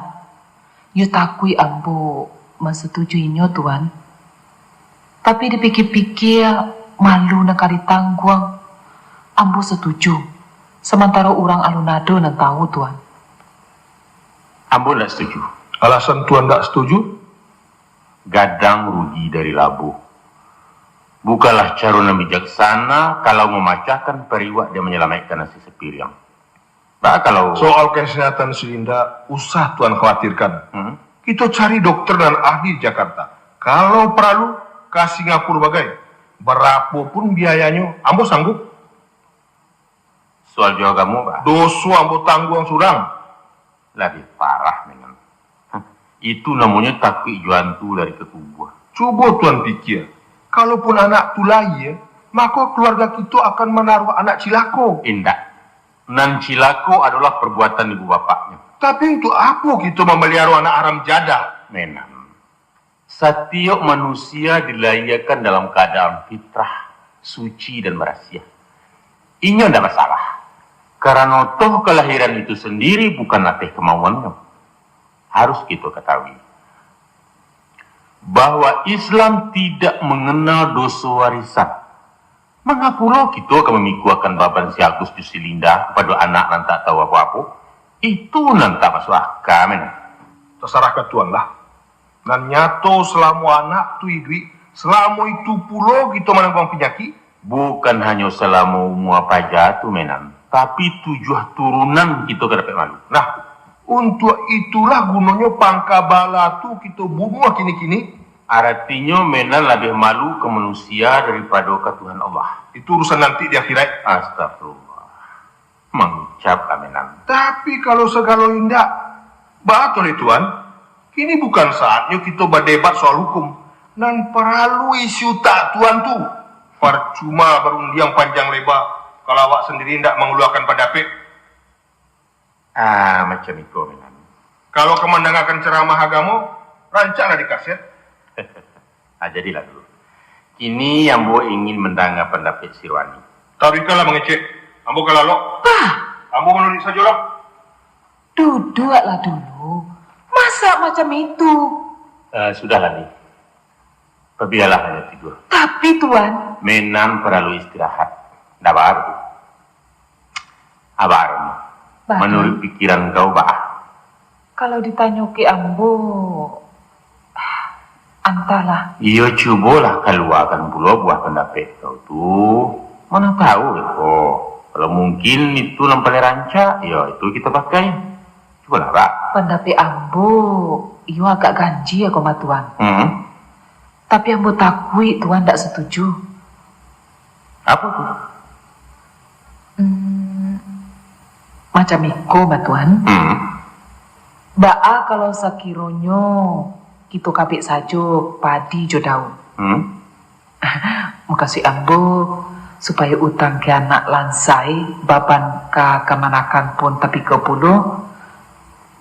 yo takuik ambo masatujuinyo, Tuan. Tapi dipikia-pikia, malu nan ka ditangguang, ambo satuju, samantaro urang alun ado nan tahu, Tuan. Ambo ndak satuju. Alasan Tuan ndak satuju? Gadang rugi dari labuah. Bukanlah caro nan bijaksana kalau mamacahkan pariuak dek manyalamaikkan nasi sapiriang. Baa kalau... Soal kesehatan si Linda, usah Tuan khawatirkan. Hmm? Kito cari dokter nan ahli di Jakarta. Kalau paralu, ka Singapura bagai. Barapo pun biayanyo, ambo sanggup. Soal jo agamo, baa? Doso ambo tangguang surang. Labiah parah, Minang. Hah, itu namonyo takuik jo antu lari ka kubua. Cubo Tuan pikia, kalaupun anak tu lahia, mako kaluarga kito akan manaruah anak cilako. Indak. Nan cilako adolah parbuatan ibu bapaknyo. Tapi, untuak apo kito mamaliharo anak haram jadah? Minang. Satiok manusia dilahiakan dalam kaadaan fitrah, suci dan barasiah. Inyo ndak basalah, karano toh kalahiran itu sandiri bukan ateh kamauannyo. Harus kito katahui, bahwa Islam tidak manganal doso warisan. Manga pulo kito ka mamikuakan baban si Agus jo si Linda kapado anak nan tak tahu apo-apo? Itu nan tak masuak aka, men. Tasarah ka Tuan lah. Nan nyato, salamo anak tu iduik, salamo itu pulo kito manangguang panyakik. Bukan hanyo salamo umua paja tu, Menan, tapi tujuah turunan kito ka dapek malu. Nah, untuak itulah gunonyo pangka bala tu kito bunuah kini-kini. Aratinyo, Menan labiah malu ka manusia daripado ka Tuhan Allah. Itu urusan nanti di akhirat. Astagfirullah. Mangucap ka Menan. Tapi kalau sagalo indak, baa tu lai, Tuan? Kini bukan saatnyo kito badebat soal hukum. Nan paralu isi utak Tuan tu. Parcuma barundiang panjang leba, kalau awak sandiri indak mangaluakan pandapek. Ah, macam iko, Menan. Kalau ka mandangakan caramah agamo, rancaklah di kaset. Ah, jadilah dulu. Kini ambo ingin mandanga pandapek si Ruani. Taruihkanlah mangecek. Ambo ka lalok. Pah! Ambo manuruik sajolah. Duduaklah dulu. Masa macam itu? Ah, sudahlah, Ni. Pabialah hanyo tidur. Tapi, Tuan. Menan paralu istirahat. Ndak baa tu. Abar. Bah, Manuruik Tuan. Pikiran kau, baa? Kalau ditanyo ka ambo, antahlah. Iyo, cubolah kaluakan pulo buah pandapek kau tu. Mano tahu beko. Kalau mungkin itu nan paling rancak, yo itu kito pakai. Cubolah, Bak. Pandapek ambo, iyo agak ganjia ko mah, Tuan. Hmm. Tapi ambo takuik Tuan ndak satuju. Apo tu? Hmm, macam iko mah, Tuan. Hmm. Baa kalau sakironyo kito kabek sajo padi jo daun? Hmm. Mukasuik ambo, supayo utang ka anak lansai, baban ka kamanakan pun tapikua pulo,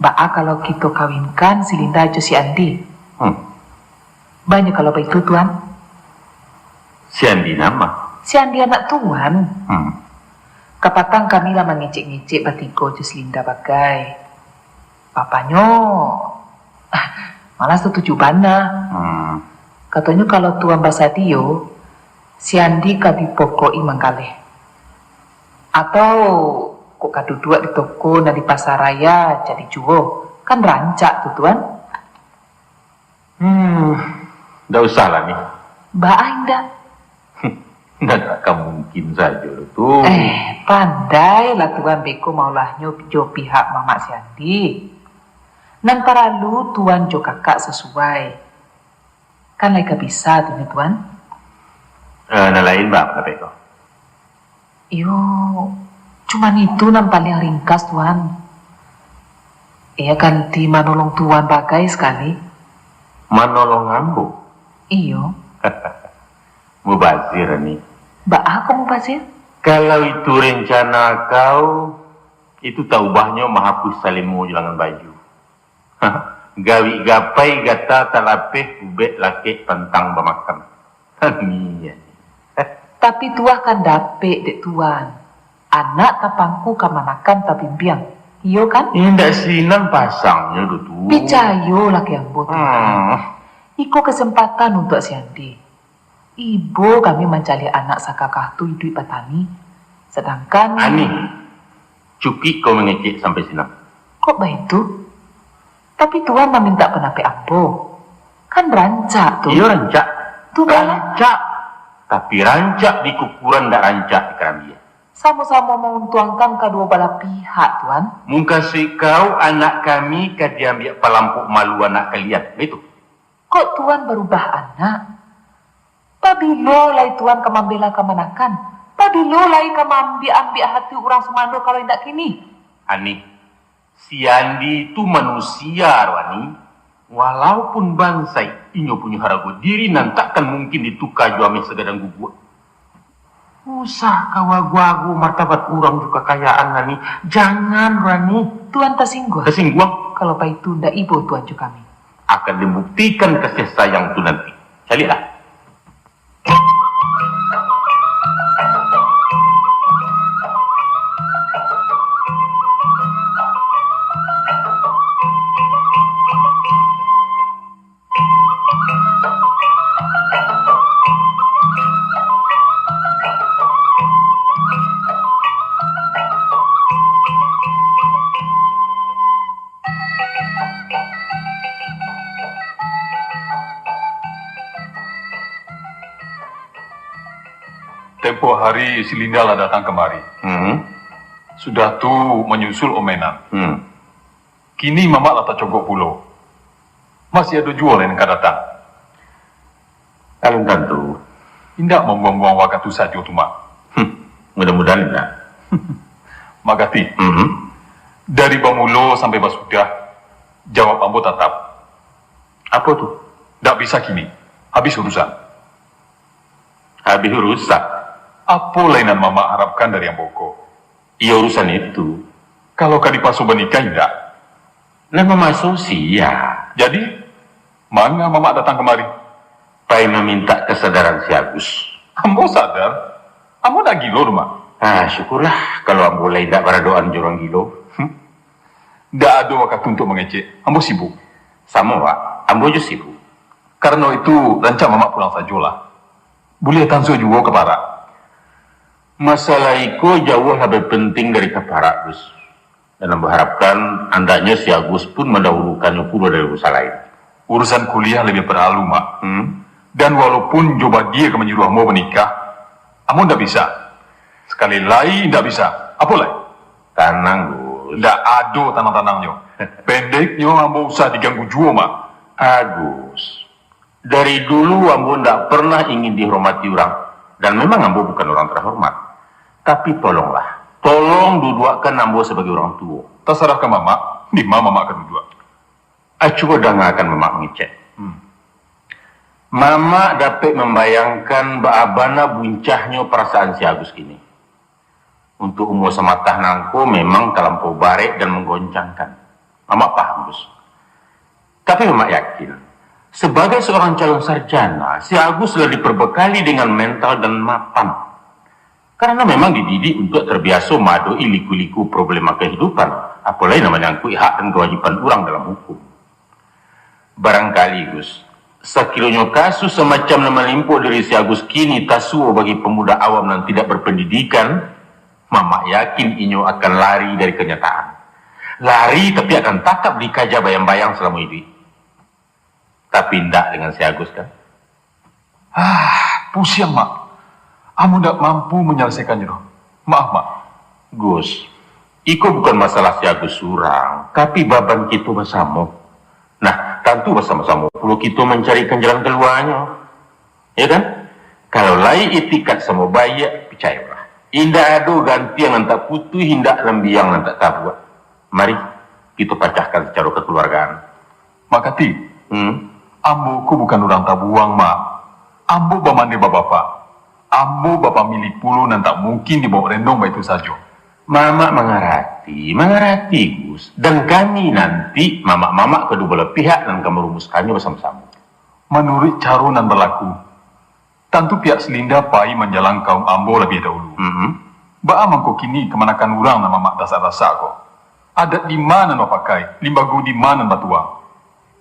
baa kalau kito kawinkan si Linda jo si Andi? Hmm. Baa nyo kalau baitu, Tuan? Si Andi nan ma? Si Andi anak Tuan. Hmm. Kapatang kami lah mangecek-ngecek batigo jo si Linda bagai. Bapanyo malah satuju bana. Hmm. Katonyo kalau Tuan basadio, si Andi ka dipokok-i manggaleh. Atau kok ka duduak di toko nan di pasaraya jadi juo, kan rancak tu, Tuan. Hmm, ndak usah lah, Ni. Baa indak? Ndak akan mungkin sajo tu. Eh, pandailah Tuan beko maulahnyo jo pihak mamak si Andi. Nan paralu Tuan jo kakak sasuai. Kan lai ka bisa tu nyo, Tuan? Eh, nan lain baa pandapek kau? Iyo, cuman itu nan paliang ringkas, Tuan. Iyo, ganti manolong Tuan bagai sakali. Manolong ambo? Iyo. Mubazir, Ni. Baa kok mubazir? Kalau itu rencana kau, itu taubahnyo mahapuih salemo jo langan baju. Gawik gapai gata talapeh ubek lakek pantang bamakan. Taniya. Tapi tuah kan dapek dek Tuan. Anak tapangku kamanakan tabimbiang. Iyo kan? Indak sinan pasangnyo doh tu. Picayolah ka ambo, Tuan. Hmm. Iko kasempatan untuak si Andi. Ibo kami mancaliak anak sagagah tu iduik batani, sadangkan Ani, cukuik kau mangecek sampai sinan. Kok baitu? Tapi Tuan mamintak pandapek ambo. Kan rancak tu. Iyo, rancak. Tu bala. Rancak. Tapi rancak di kukuran, ndak rancak di karambia. Samo-samo mauntuangkan kaduo balah pihak, Tuan. Mukasuik kau anak kami ka diambiak palampok malu anak kalian, baitu? Kok Tuan barubah anak? Pabilo lai Tuan ka mambela kamanakan? Pabilo lai ka maambiak-ambiak hati urang sumando kalau indak kini? Ani, si Andi tu manusia, Ani. Walaupun bansaik, inyo punyo harago diri nan takkan mungkin dituka jo ameh sagadang guguak. Usah kau ago-ago martabat urang jo kakayaan, Ani. Jangan, Ani. Tuan tasingguang? Tasingguang. Kalau baitu, ndak ibo Tuan jo kami. Akan dibuktikan kasih sayang tu nanti. Caliaklah. Tempo hari si Linda lah datang kamari. Hmm. Sudah tu manyusul Om Menan. Hmm. Kini mamak lah tacogok pulo. Masih ado juo lai nan ka datang. Alun tantu. Indak mambuang-buang wakatu sajo tu, Mak. Hmm, mudah-mudahan indak. Mak Gati, mhm, dari bamulo sampai basudah, jawab ambo tatap. Apo tu? Ndak bisa kini, habis urusan. Habis urusan? Apo lai nan mamak harapkan dari ambo ko? Iyo, urusan itu. Kalau ka dipaso banikah indak? Lah mamaso sia. Jadi, manga mamak datang kamari? Pai mamintak kasadaran si Agus. Ambo sadar. Ambo ndak gilo doh, Mak. Ah, syukurlah kalau ambo lai indak baradoan jo urang gilo. Hmm. Ndak ado wakatu untuak mangecek. Ambo sibuk. Samo, Wak. Ambo juo sibuk. Karano itu, rancak mamak pulang sajolah. Buliah tansua juo ka Parak. Masalah iko jauah labiah penting dari ka Parak, Gus. Dan ambo harapkan, andaknyo si Agus pun mandahulukannyo pulo dari urusan lain. Urusan kuliah labiah paralu, Mak. Hmm? Dan walaupun jo badia ka manyuruah ambo banikah, ambo ndak bisa. Sakali lai ndak bisa. Apo lai? Tanang, Gus. Ndak ado tanang-tanangnyo. Pendeknyo, ambo usah diganggu juo, Mak. Agus, dari dulu ambo ndak pernah ingin dihormati urang. Dan memang ambo bukan urang terhormat. Tapi tolonglah, tolong duduakkan ambo sabagai urang tuo. Tasarah ka Mamak, di ma Mamak ka duduak. Ah, cubo dangakan Mamak mangecek. Hmm. Mamak dapek mambayangkan baa bana buncahnyo parasaan si Agus kini. Untuak umua samatah nangko memang talampau barek dan manggoncangkan. Mamak paham, Gus. Tapi Mamak yakin, sabagai saurang calon sarjana, si Agus lah diperbekali dengan mental dan mapan. Karano memang dididik untuak tarbiaso maadoki liku-liku problema kahidupan, apo lai nan manyangkuik hak dan kawajiban urang dalam hukum. Barangkali, Gus, sakironyo kasus samacam nan manimpo diri si Agus kini tasuo bagi pamuda awam nan tidak berpendidikan, Mamak yakin inyo akan lari dari kanyataan. Lari, tapi akan tatap dikaja bayang-bayang salamo iduik. Tapi indak dengan si Agus, kan? Ah, pusiang, Mak. Ambo ndak mampu manyalasaikannyo doh. Maaf, Mak. Gus, iko bukan masalah si Agus surang, tapi baban kito basamo. Nah, tantu basamo-samo pulo kito mancarikan jalan kaluanyo. Ya kan? Kalau lai itikat samo baiak, picayolah. Indak ado gantiang nan tak putuih, indak lambiang nan tak tabuak. Mari, kito pacahkan sacaro kakeluargaan. Mak Kati, hmm? Ambo ko bukan urang tabuang, Mak. Ambo bamandeh babapak. Ambo bapamili pulo nan tak mungkin dibawok rendong baitu sajo. Mamak mangarati, mangarati, Gus. Dan kami nanti, mamak-mamak kaduo balah pihak nan ka marumuskannyo basamo-samo. Manuruik caro nan balaku, tantu pihak si Linda pai manjalang kaum ambo labiah dahulu. Mhm. Baa mangko kini kamanakan urang nan Mamak dasak-dasak ko? Adat di ma nan bapakai, limbago di ma nan batuang?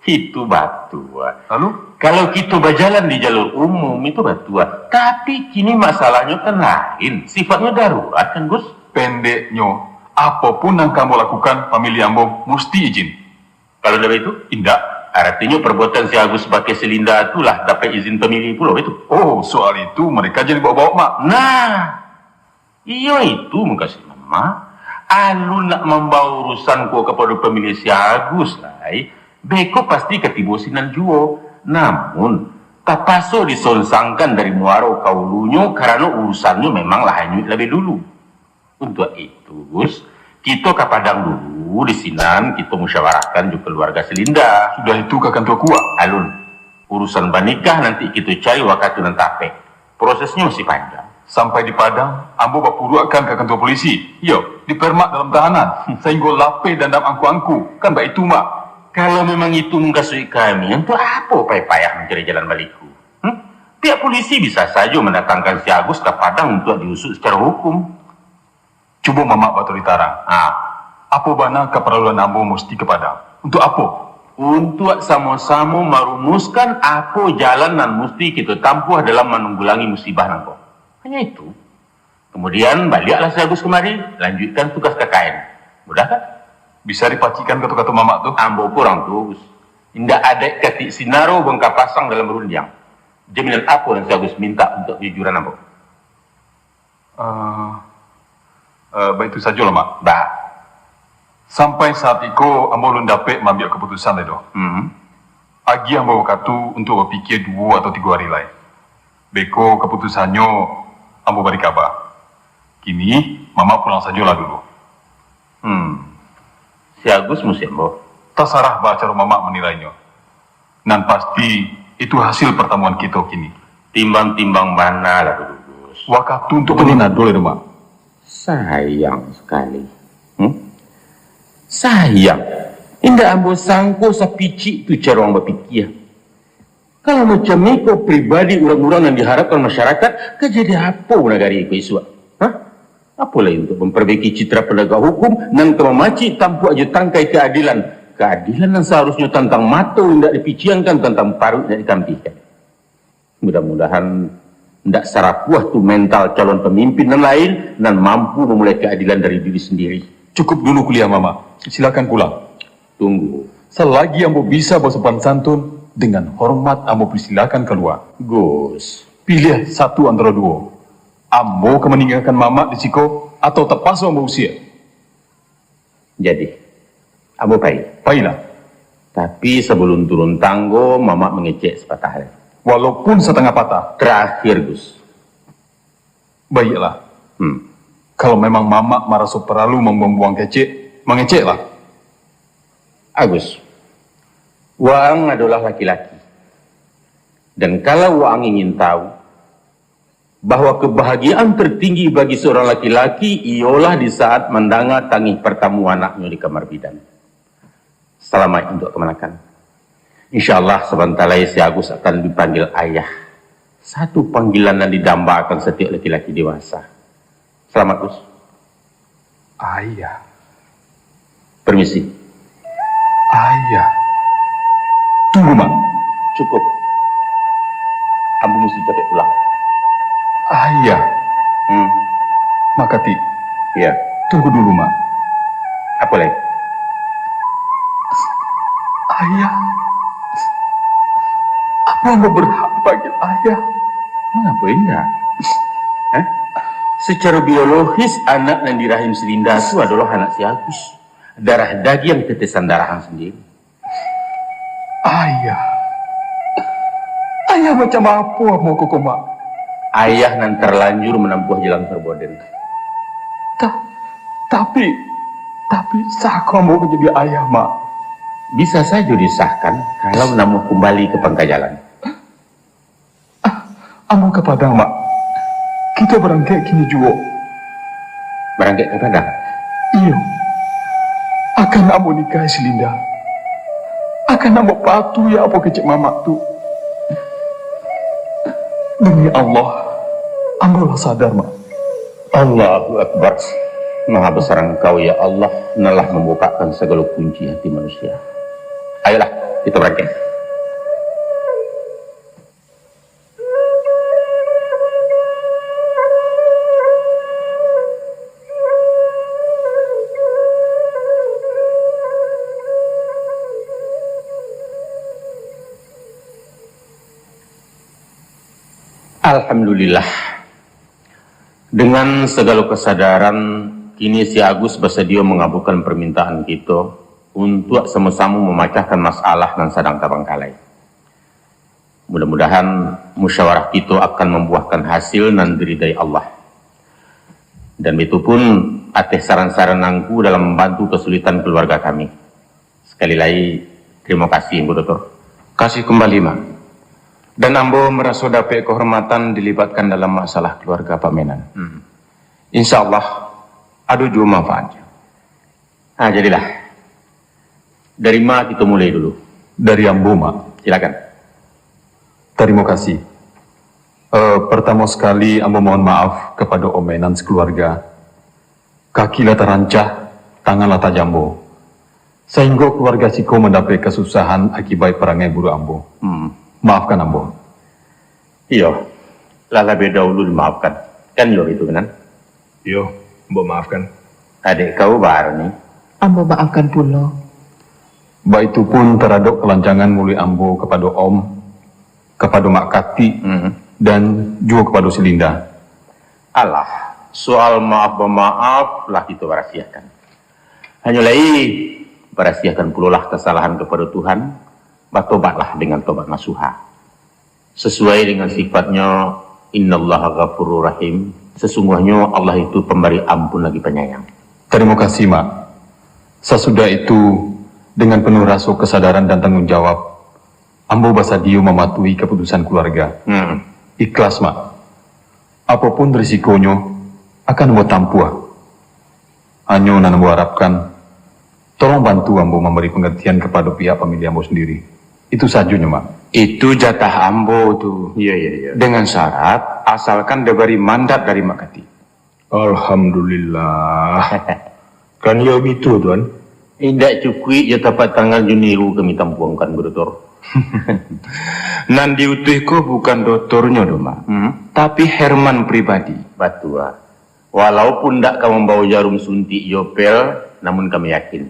Itu batua. Lalu? Kalau kito bajalan di jalur umum, itu batua. Tapi kini masalahnyo kan lain, sifatnyo darurat kan, Gus? Pendeknyo, apo pun nan ka ambo lakukan, pamili ambo musti izin. Kalau ndak baitu? Indak. Aratinyo, perbuatan si Agus bakeh si Linda tu lah dapek izin pamili pulo, baitu? Oh, soal itu mereka jan dibawok-bawok, Mak. Nah, iyo itu mukasuik Mamak. Alun nak mambawa urusan ko kapado pamili si Agus lai, beko pasti ka tibo sinan juo. Namun, tapaso disonsangkan dari muaro ka ulunyo, karano urusannyo memang lah hanyuik labiah dulu. Untuak itu, Gus, kito ka Padang dulu, di sinan kito musyawarahkan jo kaluarga si Linda. Sudah itu ka kantua kuak? Alun. Urusan banikah nanti kito cari wakatu nan tapek. Prosesnyo masih panjang. Sampai di Padang, ambo bapuruakkan ka kantua polisi. Iyo, dipermak dalam tahanan, sainggo lapeh dandam angku-angku. Kan baitu, Mak? Kalau memang itu mukasuik kami, untuak apo payah-payah mancari jalan baliku? Hmm? Pihak polisi bisa sajo mandatangkan si Agus ka Padang untuak diusut sacaro hukum. Cubo Mamak baturi tarang. Ah. Apo bana kaparaluan ambo musti ka Padang? Untuak apo? Untuak samo-samo marumuskan apo jalan nan musti kito tampuah dalam mananggulangi musibah nangko. Hanyo itu. Kamudian, baliaklah si Agus kamari, lanjuikkan tugas K K N. Mudah kan? Bisa dipacikkan kato-kato Mamak tu? Ambo ko urang tuo, Gus. Indak adaik katik sinaro bangka pasang dalam rundiang. Jaminan apo nan si Agus mintak untuak kajujuran ambo? Eh, eh, baitu sajolah, Mak. Bah. Sampai saat iko, ambo alun dapek maambiak kaputusan lai doh. Hmm. Agiah ambo wakatu untuak bapikia duo atau tigo ari lai. Beko kaputusannyo, ambo bari kaba. Kini, Mamak pulang sajolah dulu. Hmm. Si Agus musti ambo. Tasarah baa caro Mamak manilainyo. Nan pasti, itu hasil partamuan kito kini. Timbang-timbang bana lah dulu, Gus. Wakatu untuak manino ado lai doh, Mak. Sayang sakali. Hmm? Sayang. Indak ambo sangko sapicik tu caro ang bapikia. Kalau macam iko pribadi urang-urang nan diharapkan masyarakat, ka jadi apo nagari iko isuak? Hah? Apo lai untuak mamparbaiki citra panagak hukum nan ka mamacik tampuak jo tangkai kaadilan Kaadilan nan saharusnyo tantang mato indak dipiciangkan, tantang paruik indak dikampihkan. Mudah-mudahan indak sarapuah tu mental calon pamimpin nan lain, nan mampu mamulai kaadilan dari diri sandiri. Cukup dulu kuliah Mamak. Silakan pulang. Tunggu. Salagi ambo bisa basopan santun, dengan hormat ambo persilakan kalua. Gus. Piliah satu antaro duo. Ambo ka maninggakan Mamak di siko, atau tapaso ambo usie? Jadi, ambo pai. Pailah. Tapi sabalun turun tanggo, Mamak mangecek sapatah lai. Walaupun satangah patah. Tarakhir, Gus. Baiaklah. Hmm. Kalau memang Mamak maraso paralu mambuang-buang kecek, mangeceklah. Agus, waang adolah laki-laki. Dan kalau waang ingin tahu, bahwa kebahagiaan tertinggi bagi seorang laki-laki ialah di saat mandanga tangih partamu anaknyo di kamar bidan. Salamaik untuak kamanakan. Insya Allah, sabanta lai si Agus akan dipanggil ayah. Satu panggilan nan didambakan satiok laki-laki dewasa. Salamaik, Gus. Ayah. Permisi. Ayah. Tunggu, Mak. Cukup. Ambo musti capek pulang. Ayah. Hmm. Mak Kati. Iya. Tunggu dulu, Mak. Apo lai? Ayah. Apo ambo berhak dipanggil ayah? Mangapa indak? Hah? Secara biologis, anak nan di rahim si Linda tu adolah anak si Agus. Darah dagiang tetesan darah ang sandiri. Ayah. Ayah macam apo ambo ko, Mak? Ayah nan tarlanjur manampuah jalan parboden. Ta-, tapi, tapi, sah ko ambo manjadi ayah, Mak? Bisa sajo disahkan, kalau namuah kumbali ka pangka jalan. Ah, ambo ka Padang, Mak. Kito barangkek kini juo. Barangkek ka Padang? Iyo. Akan ambo nikahi si Linda. Akan ambo patuhi apo kecek Mamak tu. Demi Allah, ambo lah sadar, Mak. Allahu Akbar. Maha Besar Engkau, ya Allah, nan lah mambukakkan sagalo kunci hati manusia. Ayolah, kito barangkek. Alhamdulillah. Dengan sagalo kasadaran, kini si Agus basadio mangabulkan parmintaan kito untuak samo-samo mamacahkan masalah nan sadang tabangkalai. Mudah-mudahan musyawarah kito akan mambuahkan hasil nan diridai Allah. Dan baitu pun ateh saran-saran Angku dalam mambantu kasulitan kaluarga kami. Sakali lai, tarimo kasih, Angku Doktor. Kasih kumbali, Mak. Dan ambo maraso dapek kahormatan dilibatkan dalam masalah kaluarga Pak Menan. Hmm. Insya Allah, ado juo manfaatnyo. Ah, jadilah. Dari ma kito mulai dulu? Dari ambo, Mak. Silakan. Tarimo kasih. Eh, partamo sakali, ambo mohon maaf kapado Om Menan sakaluarga. Kaki lah tarancah, tangan lah tajambo, sainggo kaluarga siko mandapek kasusahan akibaik parangai buruak ambo. Hmm. Maafkan ambo. Iyo, lah labiah dahulu dimaafkan. Kan iyo itu, Menan? Iyo, ambo maafkan. Adek kau baa ni? Ambo maafkan pulo. Baitu pun taradok kalancangan muluik ambo kapado Om, kapado Mak Kati, Hmm. dan juo kapado si Linda. Alah, soal maaf-mamaaf lah kito barasiahkan. Hanyo lai, barasiahkan pulolah kasalahan kapado Tuhan, batobatlah dengan tobat nasuha. Sasuai dengan sifat-Nyo, "Innallaha ghafurur rahim," sasungguahnyo Allah itu pambari ampun lagi panyayang. Tarimo kasih, Mak. Sasudah itu, dengan penuh raso kasadaran dan tanggung jawab, ambo basadio mamatuhi kaputusan kaluarga. Hmm. Ikhlas, Mak. Apo pun risikonyo, akan ambo tampuah. Hanyo nan ambo arapkan, tolong bantu ambo mambari pangartian kapado pihak pamilih ambo sandiri. Itu sajo nyo, Mak. Itu jatah ambo tu. Iyo, iyo, iyo. Dengan syarat, asalkan dibari mandat dari Mak Kati. Alhamdulillah. Kan iyo gitu, Tuan. Indak cukuik jo tapak tangan jo niru kami tampuangkan, Ngku Dotor. Nan diutuih ko bukan dotornyo doh, Mak, Hmm? tapi Herman pribadi. Batua. Walaupun ndak ka mambawa jarum suntik jo pel, namun kami yakin,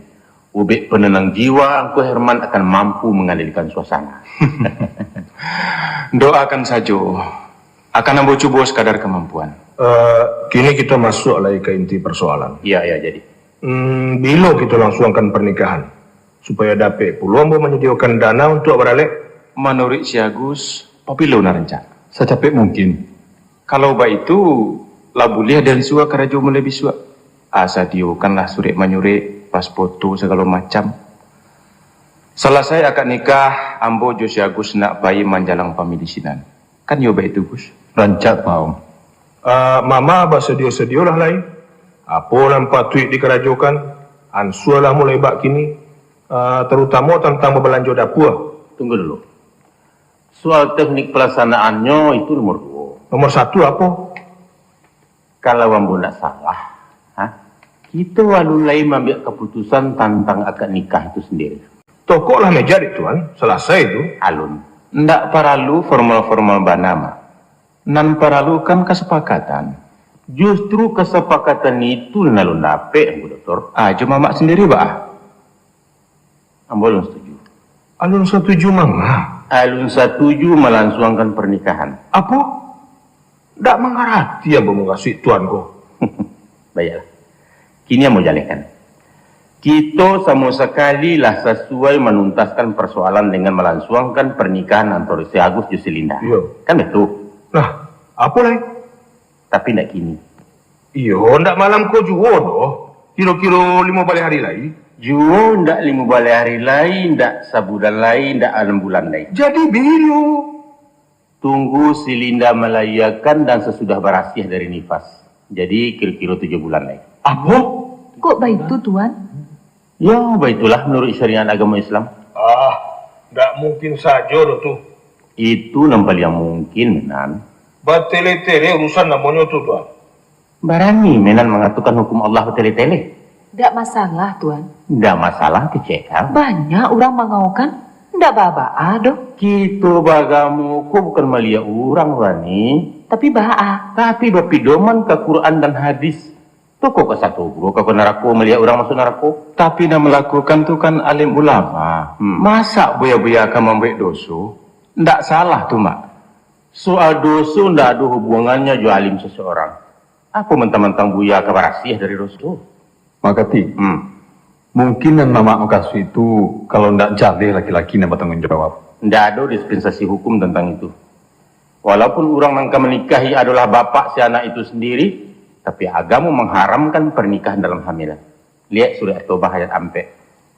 ubek penenang jiwa Ngku Herman akan mampu mangalihkan suasana. Doakan sajo. Akan ambo cubo sakadar kamampuan. Eh, kini kito masuak lai ka inti parsoalan. Iya, iya, jadi. Hmm, bilo kito lansuangkan parnikahan, supayo dapek pulo ambo manyadiokan dana untuak baralek? Manuruik si Agus, pabilo nan rancak? Sacapek mungkin. Kalau baitu, lah buliah diansua karajo mulai bisuak. Ah, sadiokanlah surek-manyurek, pas foto sagalo macam. Salasai akad nikah, ambo jo si Agus nak pai manjalang pami di sinan. Kan iyo baitu, Gus? Rancak, Pak Om. Ah, Mama basadio-sadiolah lai. Apo nan patuik dikarajokan, ansualah mulai bak kini, ah, tarutamo tantang babalanjo dapua. Tunggu dulu. Soal teknik palaksanaannyo itu nomor duo. Nomor satu apo? Kalau ambo ndak salah, ha, kito alun lai maambiak kaputusan tantang akad nikah itu sandiri. Tokoklah meja, dek Tuan, salasai tu. Alun. Ndak paralu formal-formal bana, Mak. Nan paralu kan kasapakatan. Justru kasapakatan itu nan alun dapek, Ngku Dotor. Ah, jo Mamak sandiri, baa? Ambo alun satuju. Alun satuju manga? Alun satuju malansuangkan parnikahan. Apo? Ndak mangarati ambo mukasuik Tuan ko. Baiaklah. Kini ambo jalehkan. Kito samo sakali lah sasuai manuntaskan parsoalan dengan malansuangkan parnikahan antaro si Agus jo si Linda. Iyo. Kan baitu? Nah, apo lai? Tapi ndak kini. Iyo, ndak malam ko juo doh. Kiro-kiro limo baleh ari lai. Juo ndak limo baleh ari lai, ndak sabulan lai, ndak anam bulan lai. Jadi bilo? Tunggu si Linda malahiakan dan sasudah barasiah dari nifas. Jadi, kiro-kiro tujuah bulan lai. Apo? Kok baitu, Tuan? Yo, baitulah manuruik syariat agamo Islam. Ah, ndak mungkin sajo doh tu. Itu nan paliang mungkin, Nan. Batele-tele urusan namonyo tu, Tuan. Barani Menan mangatokan hukum Allah batele-tele? Ndak masalah, Tuan. Ndak masalah, kecek, ha? Banyak urang mangaokan, ndak baa-baa doh. Kito baagamo ko bukan maliek urang, Rani. Tapi baa? Tapi bapidoman ka Quran dan hadis. Toko ka sato guru ka narako maliek urang masuk narako. Tapi nan malakukan tu kan alim ulama. Hmm. Masa buya-buya ka mambuek doso? Ndak salah tu, Mak. Soal doso ndak ado hubungannyo jo alim sasaurang. Apo mantang-mantang buya ka barasiah dari doso? Mak Katik, Hmm. mungkin nan Mamak mukasuik itu, kalau ndak jaleh laki-laki nan batangguang jawab. Ndak ado dispensasi hukum tantang itu. Walaupun urang nan ka manikahi adolah bapak si anak itu sandiri, tapi agamo mangharamkan parnikahan dalam hamil. Liek Surah At-Taubah ayat ampek.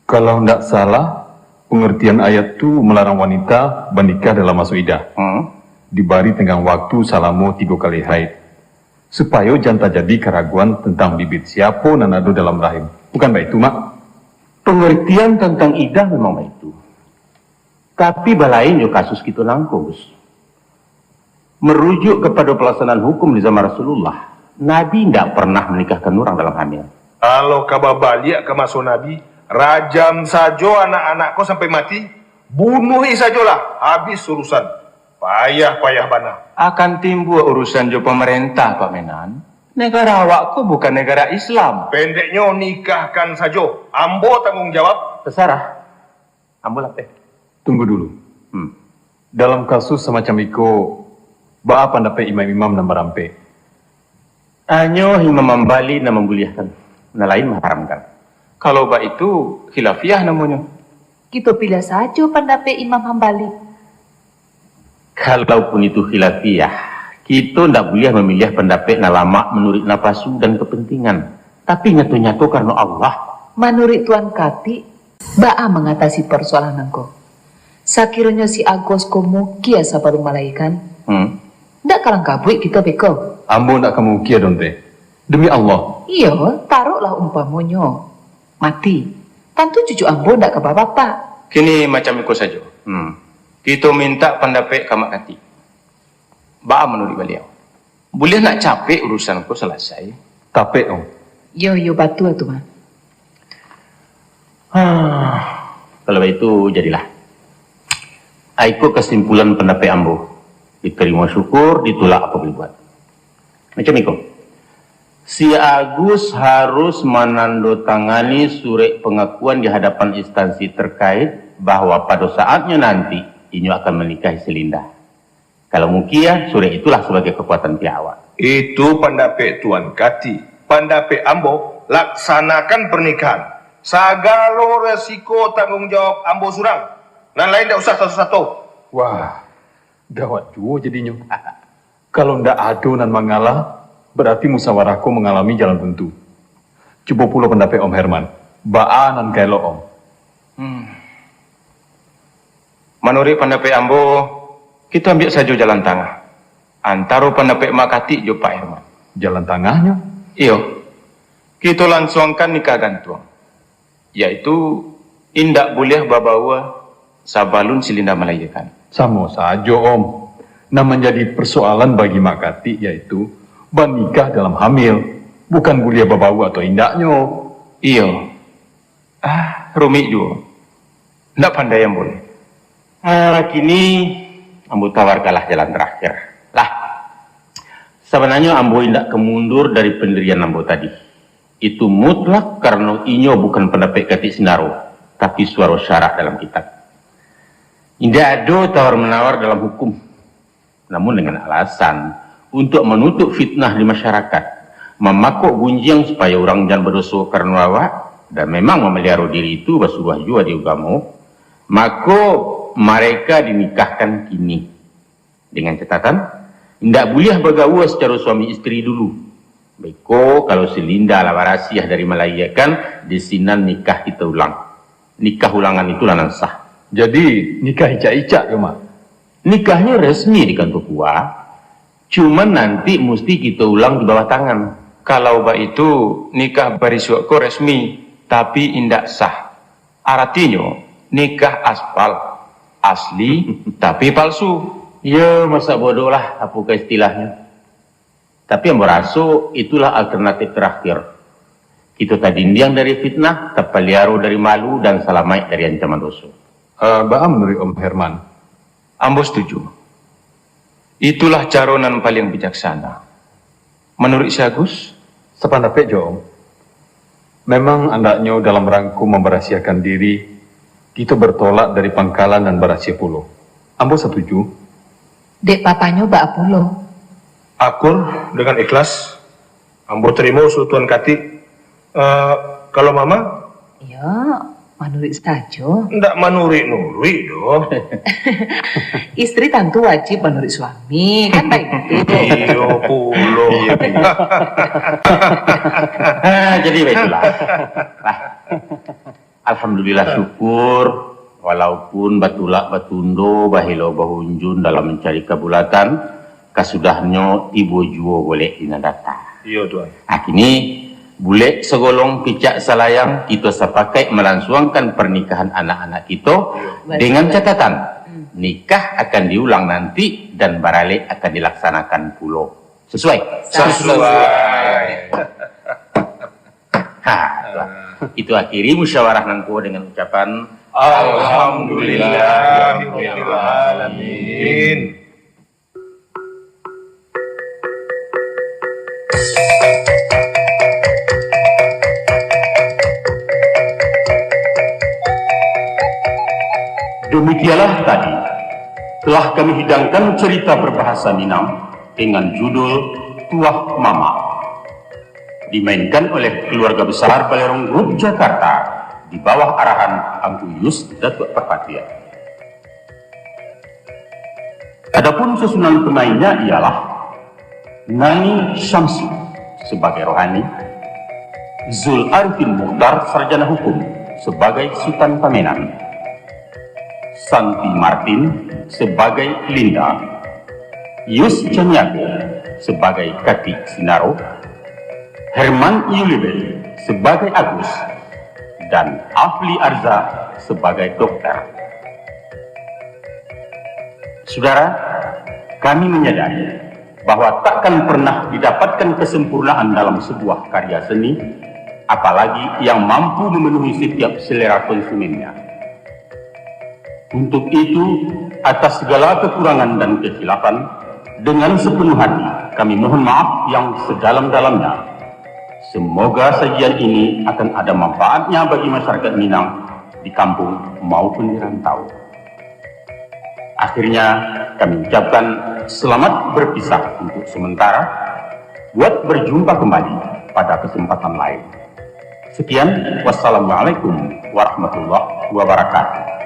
Kalau ndak salah, pangartian ayat tu malarang wanita banikah dalam maso idah. Hmm. Dibari tenggang waktu salamo tigo kali haid, supayo jan tajadi karaguan tantang bibit siapo nan ado dalam rahim. Bukan baitu, Mak? Pangartian tantang idah memang baitu. Tapi balain jo kasus kito nangko, Gus. Marujuk kapado palaksanaan hukum di zaman Rasulullah, Nabi indak pernah manikahkan urang dalam hamil. Kalau ka babaliak ka maso Nabi, rajam sajo anak-anak ko sampai mati, bunuahi sajolah, habis urusan. Payah-payah bana. Akan timbua urusan jo pamarentah, Pak Menan. Negara awak ko bukan negara Islam. Pendeknyo, nikahkan sajo, ambo tangguang jawab. Tasarah. Ambo lapeh. Tunggu dulu. Hmm. Dalam kasus samacam iko, baa pandapek imam-imam nan barampek? Hanyo Imam Hambali nan mambuliahkan, nan lain mangharamkan. Kalau baitu, khilafiah namonyo. Kito piliah sajo pandapek Imam Hambali. Kalaupun itu khilafiah, kito ndak buliah mamiliah pandapek nan lamak manuruik napasu dan kapantingan, tapi nyato-nyato karano Allah. Manuruik Tuan Katik, baa mangatasi parsoalan nangko? Sakironyo si Agus ko mukia sabalun malahikan, Hmm. ndak ka langkabuik kito beko? Ambo ndak ka mukia doh, Teh. Demi Allah. Iyo, taruiklah umpamonyo mati. Tantu cucu ambo ndak ka babapak. Kini macam iko sajo. Hmm. Kito mintak pandapek ka Mak Katik. Baa manuruik baliau? Buliah ndak capek urusan ko salasai? Capek, Om. Iyo, iyo, batua tu, Mak. Kalau baitu, jadilah. Iko kasimpulan pandapek ambo. Ditarimo syukur, ditulak apo buliah buat. Macam iko. Si Agus harus manandatangani surek pangakuan di hadapan instansi terkait bahwa pado saatnyo nanti inyo akan manikahi si Linda. Kalau mukia, surek itulah sabagai kakuatan pihak awak. Itu pandapek Tuan Katik. Pandapek ambo, laksanakan pernikahan. Sagalo resiko tangguang jawab ambo surang. Nan lain ndak usah sato-sato. Wah, gawat juo jadinyo. Kalau ndak ado nan mangalah, barati musyawarah ko mangalami jalan buntu. Cubo pulo pandapek Om Herman. Baa nan ka elok, Om? Hmm. Manuruik pandapek ambo, kito ambiak sajo jalan tangah antaro pandapek Mak Katik jo Pak Herman. Jalan tangahnyo? Iyo, kito lansuangkan nikah gantuang, yaitu indak buliah babaua sabalun si Linda malahiakan. Samo sajo, Om. Nan manjadi persoalan bagi Mak Katik yaitu banikah dalam hamil, bukan buliah babaua atau indaknyo. Iyo. Ah, rumik juo. Ndak pandai ambo lai. Ah, kini ambo tawarkanlah jalan terakhir. Lah, sabananyo ambo indak ka mundur dari pandirian ambo tadi. Itu mutlak karano inyo bukan pandapek Katik Sinaro, tapi suaro syarak dalam kitab. Indak ado tawar-manawar dalam hukum. Namun dengan alasan, untuak manutup fitnah di masyarakat, mamakok gunjiang supayo urang jan badoso karano awak, dan memang mamaliaro diri itu basuruah juo di ugamo, mako, mareka dinikahkan kini. Dengan catatan, indak buliah bagaua sacaro suami isteri dulu. Beko, kalau si Linda lah barasiah dari malahiakan, di sinan nikah kito ulang. Nikah ulangan itulah nan sah. Jadi, nikah icak-icak ko, Mak? Nikahnyo resmi di kantua KUA, cuman nanti musti kito ulang di bawah tangan. Kalau baitu, nikah barisuak ko resmi, tapi indak sah. Aratinyo, nikah aspal, asli, tapi palsu. Iyo, masak bodoh lah, apokoh istilahnyo. Tapi ambo raso, itulah alternatif terakhir. Kito tadindiang dari fitnah, tapaliaro dari malu, dan salamaik dari ancaman doso. Eh, baa manuruik Om Herman? Ambo setuju. Itulah caro nan paliang bijaksana. Manuruik si Agus? Sapandapek jo, Om. Memang andaknyo dalam rangko mambarasiahkan diri, kito bertolak dari pangkalan nan barasiah pulo. Ambo satuju. Dek papanyo baa pulo? Akur dengan ikhlas. Ambo tarimo usul Tuan Katik. Eh, kalau Mama? Iyo, manuruik sajo. Ndak manuruik-nuruik doh. Istri tantu wajib manuruik suami, kan baitu? Iyo pulo. Ha, jadi baitulah. Lah. Alhamdulillah, syukur, walaupun batulak batundo, bahelo bahunjun dalam mancari kabulatan, kasudahnyo tibo juo bulek di nan data. Iyo, Tuan. Ah, kini, bulek sagolong picak salayang, kito sapakaik malansuangkan parnikahan anak-anak kito. Iyo. Dengan catatan, nikah akan diulang nanti dan baralek akan dilaksanakan pulo. Sesuai? Sesuai. Ha, itulah. Kito akhiri musyawarah nangko dengan ucapan Alhamdulillahirabbil alamin. Demikianlah tadi telah kami hidangkan cerita berbahasa Minang dengan judul Tuah Mamak. Dimainkan oleh keluarga besar Balerong Group Jakarta di bawah arahan Angku Yus Datuak Parpatiah. Adapun susunan pemainnya ialah Nani Syamsu sebagai Rohani, Zul Arifin Mukhtar, Sarjana Hukum, sebagai Sutan Pamenan, Santi Martin sebagai Linda, Yus Caniago sebagai Katik Sinaro, Herman Yulibet sebagai Agus, dan Afli Arza sebagai Dokter. Saudara, kami menyadari bahwa takkan pernah didapatkan kesempurnaan dalam sebuah karya seni, apalagi yang mampu memenuhi setiap selera konsumennya. Untuk itu, atas segala kekurangan dan kekhilafan, dengan sepenuh hati kami mohon maaf yang sedalam-dalamnya. Semoga sajian ini akan ada manfaatnya bagi masyarakat Minang di kampung maupun di rantau. Akhirnya, kami ucapkan selamat berpisah untuk sementara, buat berjumpa kembali pada kesempatan lain. Sekian, wassalamualaikum warahmatullahi wabarakatuh.